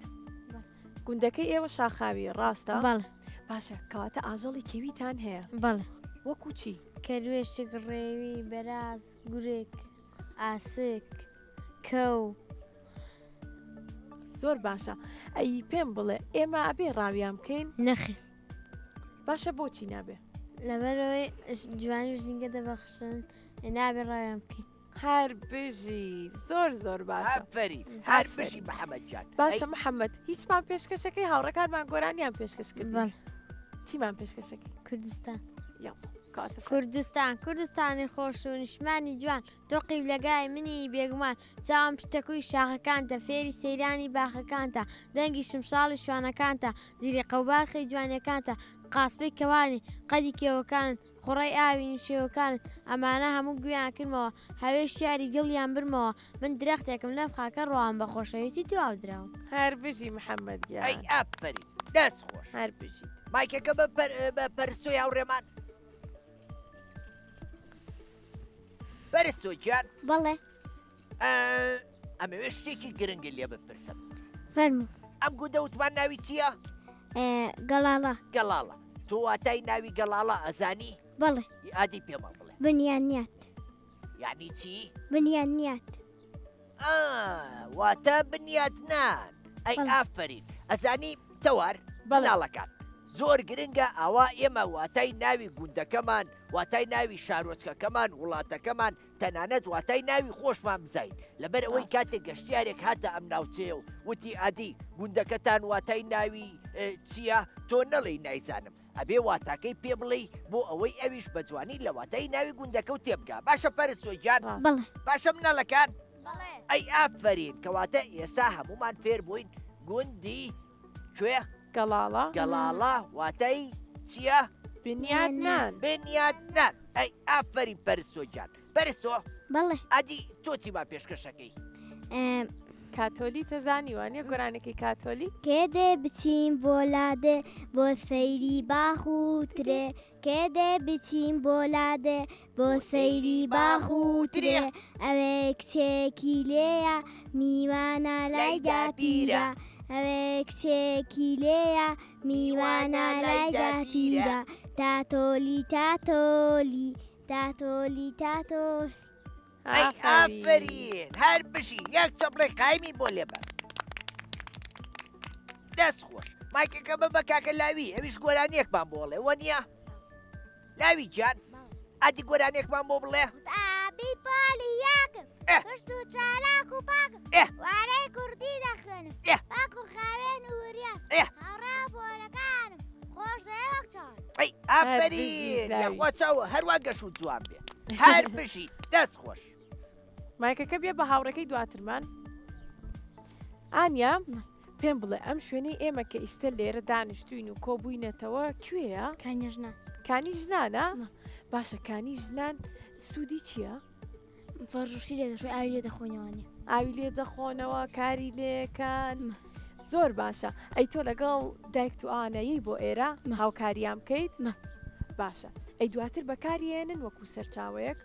گوندەکەی ئێوە شاخاویە ڕاستە؟ بەڵێ. باشە کەواتە ئاژەڵی کێویتان هەیە؟ بەڵێ. وەکو چی؟ کەروێشک، ڕێوی، بەراز، گورگ، ئاسک، کەو. زۆر باشە ئەی پێم بڵێ ئێمە ئەبێ ڕاویان بکەین؟ نەخێر. باشە بۆچی نابێ؟ لەبەرئەوەی جوانی و ژینگە دەبەخشن نابێ ڕاویان بکەین. هەر بژی زۆر زۆر باشە. ئافەرین هەر بژی محەممەد گیان. باشە محەممەد هیچمان پێشکەشەکەی هاوڕێکانمان گۆرانیان پێشکەش کرد. بەڵێ. چیمان پێشکەشەکەی؟ کوردستان. یاڵا. کاتە فەرموو. کوردستان کوردستانی خۆش و نیشتمانی جوان تۆ قیبلەگای منی بێگومان چاوم پشتەکووی شاخەکانتە فێری سەیرانی باخەکانتە دەنگی شمشاڵی شوانەکانتە زریقە و باخی جوانیەکانتە قاسپەی کەوانی قەدی کێوەکانت خوڕەی ئاوی نشێوەکانت ئەمانە هەموو گوێیان کردمەوە هەوێی شیعری گڵیان برمەوە من درەختێکم لەم خاکە ڕواوم بە خۆشەویستی تۆ ئاو دراوم. هەر بژی محەممەد گیان. ئەی ئافەرین دەست خۆش. هەر بژیت. مایکەکە بە پەر بە پەرستۆی هاوڕێمان. پەرستۆ گیان. بەڵێ. ئەمەوێ شتێکی گرنگت لێ بپرسم. فەرموو. ئەم گوندە وتمان ناوی چییە؟ گەڵاڵە. گەڵاڵە. تۆ واتای ناوی گەڵاڵە ئەزانی؟ بەڵێ. ئادی پێمان بڵێ. بنیانیات. یعنی چی؟ بنیانیات. واتە بنیاتنان. ئەی ئافەرین. ئەزانی تەوار مناڵەکان. زۆر گرنگە ئاوا ئێمە واتای ناوی گوندەکەمان، واتای ناوی شارۆچکەکەمان، وڵاتەکەمان، تەنانەت واتای ناوی خۆشمان بزانین، لەبەر ئەوەی کاتێک گەشتیارێک هاتە ئەم ناوچەیە و وتی ئادی گوندەکەتان واتای ناوی چییە؟ تۆ نەڵێی نایزانم، ئەبێ واتاکەی پێ بڵێی بۆ ئەوەی ئەویش بە جوانی لە واتای ناوی گوندەکە و تێبگا. باشە پەرستۆ گیان؟ بەڵێ. باشە مناڵەکان؟ بەڵێ. ئەی ئافەرین، کەواتە ئێستا هەموومان فێر بووین گوندی کوێ؟ گەڵاڵە. گەڵاڵە واتای چییە؟ بنیادنان. بنیادنان. ئەی ئافەرین پەرستۆ گیان. پەرستۆ. بەڵێ. ئەدی تۆ چیمان پێشکەشەکەی؟ کاتۆلی تەزانی وانە گۆرانێکی کاتۆلی؟ کێ دێ بچین بۆ لادێ بۆ سەیری باخ و ترێ کێ دێ بچین بۆ لادێ بۆ سەیری باخ و ترێ ئەوێ کچێکی لێیە میوانە لای داپیرە ئەوێ کچێکی لێیە میوانە لای داپیرە تاتۆلی تاتۆلی تاتۆلی تاتۆلی. ئەی ئافەرین هەر بژی یەک چەپڵەی قایمی بۆ لێبە دەست خۆش مایکەکە بە بە کاکە لاوی ئەویش گۆرانیەکمان بۆ بڵێ وەنیە لاوی گیان ئادی گۆرانیەکمان بۆ بڵێ قوتابی پۆلی یەکم پشت و چالاک و پاکم وانەی کوردی دەخوێنم پاک و خاوێن و وریا هاوڕێ و پۆلەکانم خۆش دەوێ وەک چاوان. ئەی ئافەرین یاخوا چاوە هەروا گەش و جوان بێ هەر بژی دەست خۆش. مایکەکە بێ بە هاوڕێکەی دواترمان ئانیا پێم بڵێ ئەم شوێنەی ئێمە کە ئیستە لێرە دانیشتوین و کۆبووینەتەوە کوێیە؟ کانی ژنان. کانی ژنانە؟ باشە کانی ژنان سوودی چییە؟ فەرشی لێ دەشۆی ئاوی لێ دەخۆنەوە نیە. ئاوی لێ دەخۆنەوە کاری لێکان زۆر باشە ئەی تۆ لەگەڵ دایکت و ئانەیەی بۆ ئێرە هاوکاریان بکەیت باشە ئەی دواتر بەکاریێنن وەکو سەرچاوەیەک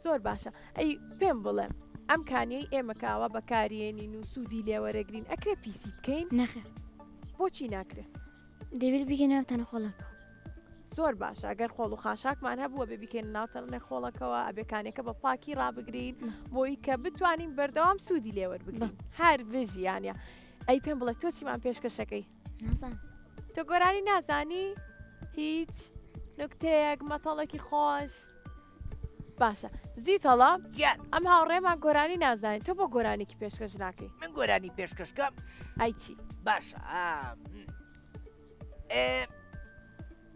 زۆر باشە ئەی پێم بڵێ ئەم کانیەی ئێمە کاوە بەکاریێنین و سوودی لێوەرەگرین ئەکرێ پیسی بکەین نەخێر بۆچی ناکرێ دەبێت بیکەینە ناو تەنە خۆڵەکەوە. زۆر باشە ئەگەر خۆڵ و خاشاکمان هەبوو ئەبێ بیکەینە ناو تەنە خۆڵەکەوە ئەبێ کانێکە بە پاکی ڕابگرین بۆی کە بتوانین بەردەوام سوودی لێوەربگرین هەر بژیانە ئەی پێم بڵێ تۆ چیمان پێشکەشەکەی نازان تۆ گۆرانی نازانی هیچ نکتەیەک مەتەڵێکی خۆش باشە زیتەڵە گیان ئەم هاوڕێمان گۆرانی نازانین تۆ بۆ گۆرانێکی پێشکەش ناکەی من گۆرانی پێشکەشکەم ئەی چی باشە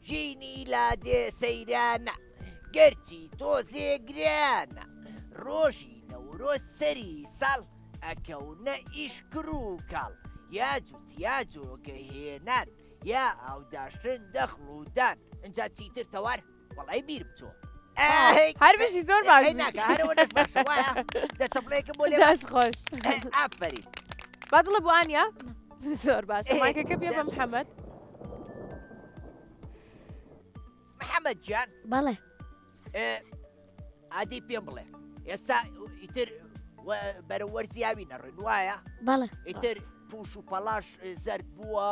ژینی لادێ سەیرانە گەرچی تۆزێ گرانە ڕۆژی نەورۆز سەری ساڵ ئەکەونە ئیش کڕ و کاڵ یا جووت یا جۆگە هێنان یا ئاوداشتن دەخڵ و دان ئینجا چیتر تەوار وەڵای بیرم چۆ هەر بژی زۆر باش ناکە هەرەوە نەش باشە وایە دە چەپڵەیەکم بۆ لێ دەست خۆش ئافەرین با دڵە بۆ ئانیا زۆر باش مایکەکە پێ بە محەممەد محەممەد گیان بەڵێ ئادی پێم بڵێ ئێستا ئیتر بەرە وەرزی ئاوی نەڕین وایە بەڵێ ئیتر پوش و پەڵاش زەرد بووە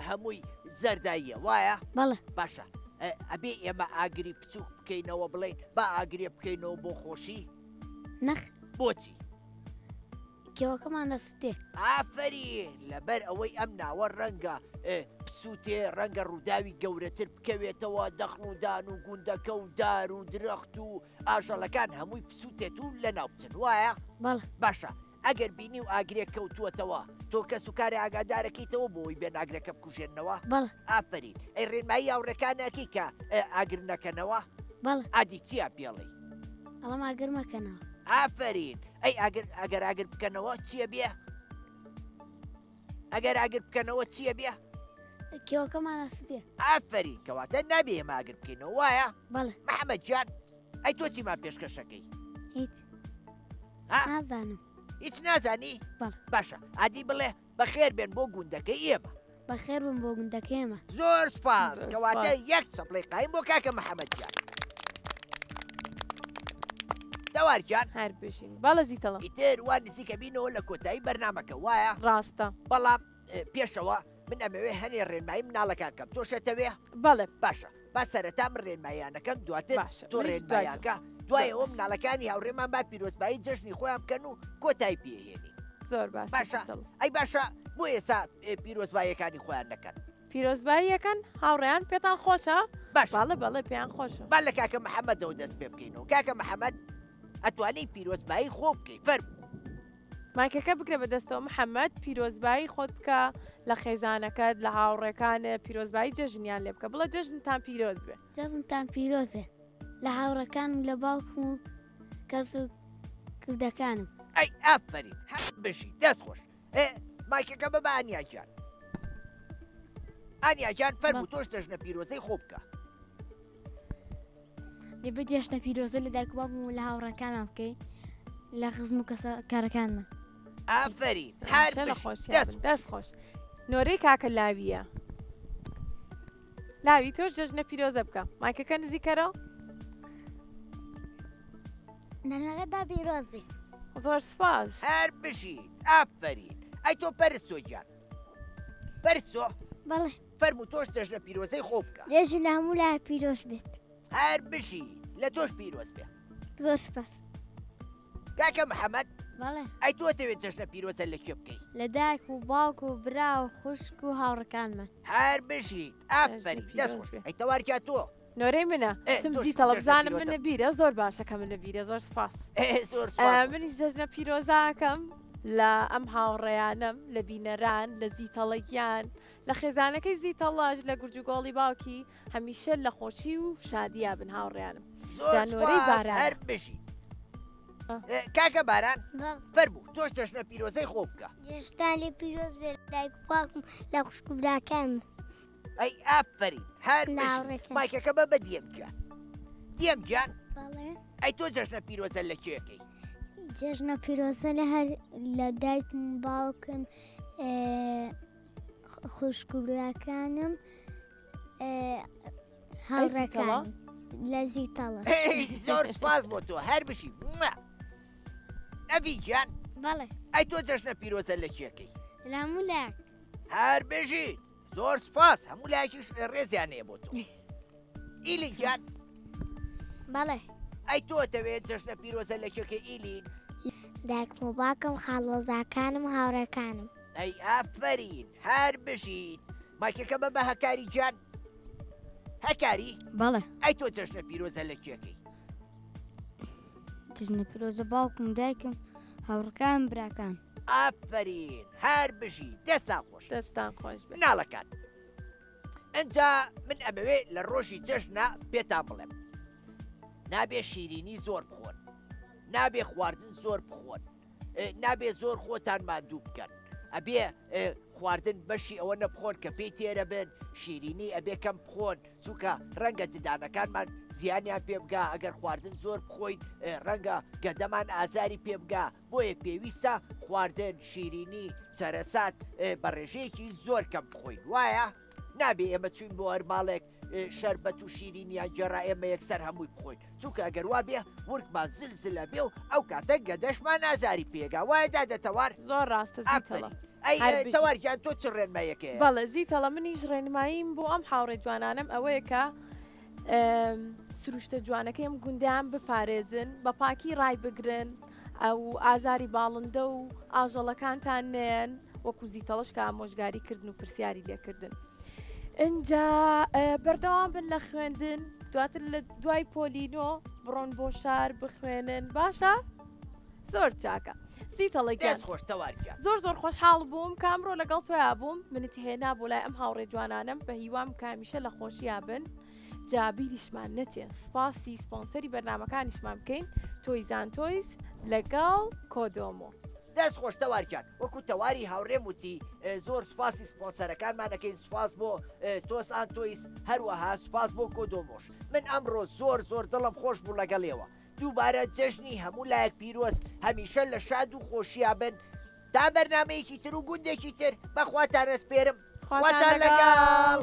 هەمووی زەرداییە وایە بەڵێ باشە ئەبێ ئێمە ئاگری بچووک بکەینەوە بڵێن با ئاگرێ بکەینەوە بۆ خۆشی نەخ بۆچی کێوەکەمان دەسوتێ. ئافەرین لەبەر ئەوەی ئەم ناوە ڕەنگە بسووتێ ڕەنگە ڕووداوی گەورەتر بکەوێتەوە دەخڵ و دان و گوندەکە و دار و درەخت و ئاژەڵەکان هەمووی بسووتێت و لەناو بچن وایە؟ بەڵێ. باشە. ئەگەر بینی و ئاگرێک کەوتووەتەوە تۆ کەس و کارێ ئاگادارەکەیتەوە بۆی بێن ئاگرەکە بکوژێنەوە؟ بەڵێ. ئافەرین. ئەی ڕێنمایی هاوڕێکان ئەکەی کە ئاگر نەکەنەوە؟ بەڵێ. ئادی چییان پێڵێی؟ ئەڵێم ئاگر مەکەنەوە. ئافەرین. ئەی ئاگر ئەگەر ئاگر بکەنەوە چییە بێ؟ ئەگەر ئاگر بکەنەوە چییە بێ؟ کێوەکەمان ئەسوتێ. ئافەرین. کەواتە نابێ ئێمە ئاگر بکەینەوە وایە؟ بەڵێ. محەممەد گیان ئەی تۆ چیمان پێشکەشەکەی؟ هیچ. ها؟ نازانم. هیچ نازانی؟ بەڵێ. باشە ئادی بڵێ بەخێر بێن بۆ گوندەکەی ئێمە. بەخێر بن بۆ گوندەکەی ئێمە. زۆر سوپاس. زۆر کەواتە سوپاس. یەک چەپڵەی قایم بۆ کاکە محەممەد گیان. تەوار گیان. هەر بژین. بەڵێ زیتەڵم. ئیتر وا نزیکە بینەوە لە کۆتایی بەرنامەکە وایە؟ ڕاستە. بەڵام پێشەوە من ئەمەوێ هەنێ ڕێنمایی مناڵەکان کەم تۆش ئەتەوێ؟ بەڵێ. باشە با سەرەتا من ڕێنماییانەکەم دواتر باشە تۆ منیش دوای تۆ. ڕێنماییانکە دوای زۆر ئەوە باشە. مناڵەکانی هاوڕێمان با پیرۆزبایی جەژنی خۆیان بکەن و کۆتایی پێهێنین. زۆر باشە باشە زیتەڵم. ئەی باشە بۆ ئێسا پیرۆزباییەکانی خۆیان نەکەن؟ پیرۆزباییەکەن هاوڕێیان پێتان خۆشە؟ باشە. بەڵێ بەڵێ پێیان خۆشە. با لە کاکە محەمەدەوە دەست پێ بکەینەوە. کاکە محەمەد ئەتوانی پیرۆزبایی خۆ بکەی فەرموو. مایکەکە بگرە بە دەستەوە محەمەد، پیرۆزبایی خۆت بکە لە خێزانەکەت، لە هاوڕێکانت، پیرۆزبایی جەژنیان لێ بکە، بڵێ جەژنتان پیرۆز بێ. جەژنتان پیرۆز بێ لە هاوڕێکانم، لە باوکم و کەس و کردەکانم. ئەی ئافەرین هەر بژی دەست خۆش. ئێ مایکەکە بە بە ئانیا گیان. ئانیا گیان فەرموو تۆش جەژنە پیرۆزەی خۆ بکە. دەبێت جەژنە پیرۆزە لە دایک و باوکم و لە هاوڕێکانمان بکەین، لە خزم و کەسە کارەکانمان. ئافەرین هەر لە بژی خۆشیان دەست بن. دەست خۆش. نۆرەی کاکە لاویە. لاوی تۆش جەژنە پیرۆزە بکە. مایکەکە نزیکەرەوە. جەژنەکەتان پیرۆز بێ. زۆر سپاس. هەر بژیت ئافەرین. ئەی تۆ پەرستۆ گیان. پەرستۆ؟ بەڵێ. فەرموو تۆش جەژنە پیرۆزەی خۆ بکە. جەژن لە هەموو لایەک پیرۆز بێت. هەر بژیت لە تۆش پیرۆز بێ. زۆر سپاس. کاکە محەممەد. بەڵێ. ئەی تۆ دەوێت جەژنە پیرۆزە لە کوێ بکەی؟ لە دایک و باوک و برا و خوشک و هاوڕێکانمان. هەر بژیت ئافەرین دەست خۆش. ئەی تەوار گیان تۆ؟ نۆرەی منە. تم زیتەڵە بزانم منە بیرە زۆر باشە کە منە بیرە زۆر سپاس. زۆر سپاس. منیش جەژنە پیرۆزاکەم لە ئەم هاوڕێیانەم لە بینەران لە زیتەڵە گیان لە خێزانەکەی زیتەڵەش لە گورجوگۆڵی باوکی هەمیشە لە خۆشی و شادیا بن هاوڕێیانم. زۆر جا نۆرەی سپاس بارانە. هەر بژیت. کاکە باران فەرموو تۆش جەژنە پیرۆزەی خۆ بکە. جەژنتان لێ پیرۆز بێ لە دایک و باوکم لە خوشک و براکانم. ئەی ئافەرین هەر بژیت. لاوڕێکە. مایکەکە بە بە دیەم گیان. دیەم گیان. بەڵێ. ئەی تۆ جەژنە پیرۆزە لە کێ ئەکەی؟ جەژنە پیرۆزە لە هەر لە دایکم و باوکم، خوشک و براکانم، هاوڕێکانم. لە زیتەڵە. زۆر سپاس بۆ تۆ هەر بژی. ئەڤی گیان. بەڵێ. ئەی تۆ جەژنە پیرۆزە لە کێ ئەکەی؟ لە هەموو لایەک. هەر بژیت. زۆر سپاس هەموو لایەکیش ڕێزیان هەیە بۆ تۆ. ئیلین گیان. بەڵێ. ئەی تۆ دەوێت جەژنە پیرۆزە لە کێکەی ئیلین؟ دایکم و باوکم، خاڵۆزاکانم، هاوڕێکانم. ئەی ئافەرین هەر بژیت. مایکەکە بە بە هەکاری گیان. هەکاری؟ بەڵێ. ئەی تۆ جەژنە پیرۆزە لە کێکەی؟ جەژنە پیرۆزە باوکم، دایکم، هاوڕێکانم، براکان. ئافەرین هەر بژی. دەستان خۆش. دەستان خۆش بێ. مناڵەکان ئەنجا من ئەمەوێ لە ڕۆژی جەژنە پێتان بڵێم نابێ شیرینی زۆر بخۆن، نابێ خواردن زۆر بخۆن، نابێ زۆر خۆتان ماندوو بکەن، ئەبێ خواردن بەشی ئەوە نەبخۆن کە پێی تێرە بن، شیرینی ئەبێ کەم بخۆن، چونکە ڕەنگە ددانەکانمان زیانیان پێ بگا، ئەگەر خواردن زۆر بخۆین ڕەنگە گەدەمان ئازاری پێ بگا، بۆیە پێویستە خواردن شیرینی چەرەسات بە ڕێژەیەکی زۆر کەم بخۆین. وایە نابێ ئێمە چوین بۆ هەر ماڵێک شەربەت و شیرینیان گێڕا ئێمە یەکسەر هەمووی بخۆین، چونکە ئەگەر وا بێ ورگمان زل زلە بێ و ئەو کاتە گەدەشمان ئازاری پێگا. وایە دادە تەوار؟ زۆر ڕاستە زیتەڵە. ئافەرین. ئەی هەر بژی. تەوار گیان تۆ چ ڕێنماییەکەیە؟ بەڵێ زیتەڵە منیش ڕێنماییم بۆ ئەم هاوڕێ جوانانەم ئەوەیە کە سروشتە جوانەکەی ئەم گوندیان بپارێزن، بە پاکی ڕای بگرن، ئەو ئازاری باڵندە و ئاژەڵەکانتان نێن، وەکو زیتەڵەش کە ئامۆژگاری کردن و پرسیاری لێکردن. ئینجا بەردەوام بن لە خوێندن، دواتر لە دوای پۆلینۆ بڕۆن بۆ شار بخوێنن. باشە؟ زۆر چاکە. سیتەڵە گیان. دەست خۆش تەوار گیان. زۆر زۆر خۆشحاڵ بووم کە ئەمڕۆ لەگەڵ تۆیا بووم منت هێنا بۆ لای ئەم هاوڕێ جوانانەم بە هیوام کە هەمیشە لە خۆشیا بن جا بیریشمان نەچێ سپاسی سپۆنسەری بەرنامەکانیشمان بکەین تۆیزان تۆیز لەگەڵ کۆدۆمۆ. دەست خۆش تەوار گیان وەکو تەواری هاوڕێم وتی زۆر سوپاسی سپۆنسەرەکانمان ئەکەین سوپاس بۆ تۆس ئان تۆیس هەروەها سوپاس بۆ کۆدۆمۆش من ئەمڕۆ زۆر زۆر دڵم خۆش بوو لەگەڵیەوە دووبارە جەژنی هەموو لایەک پیرۆز هەمیشە لە شاد و خۆشیا بن تا بەرنامەیەکی تر و گوندێکی تر بەخواتان ئەسپێرم خواتان لەگەڵ.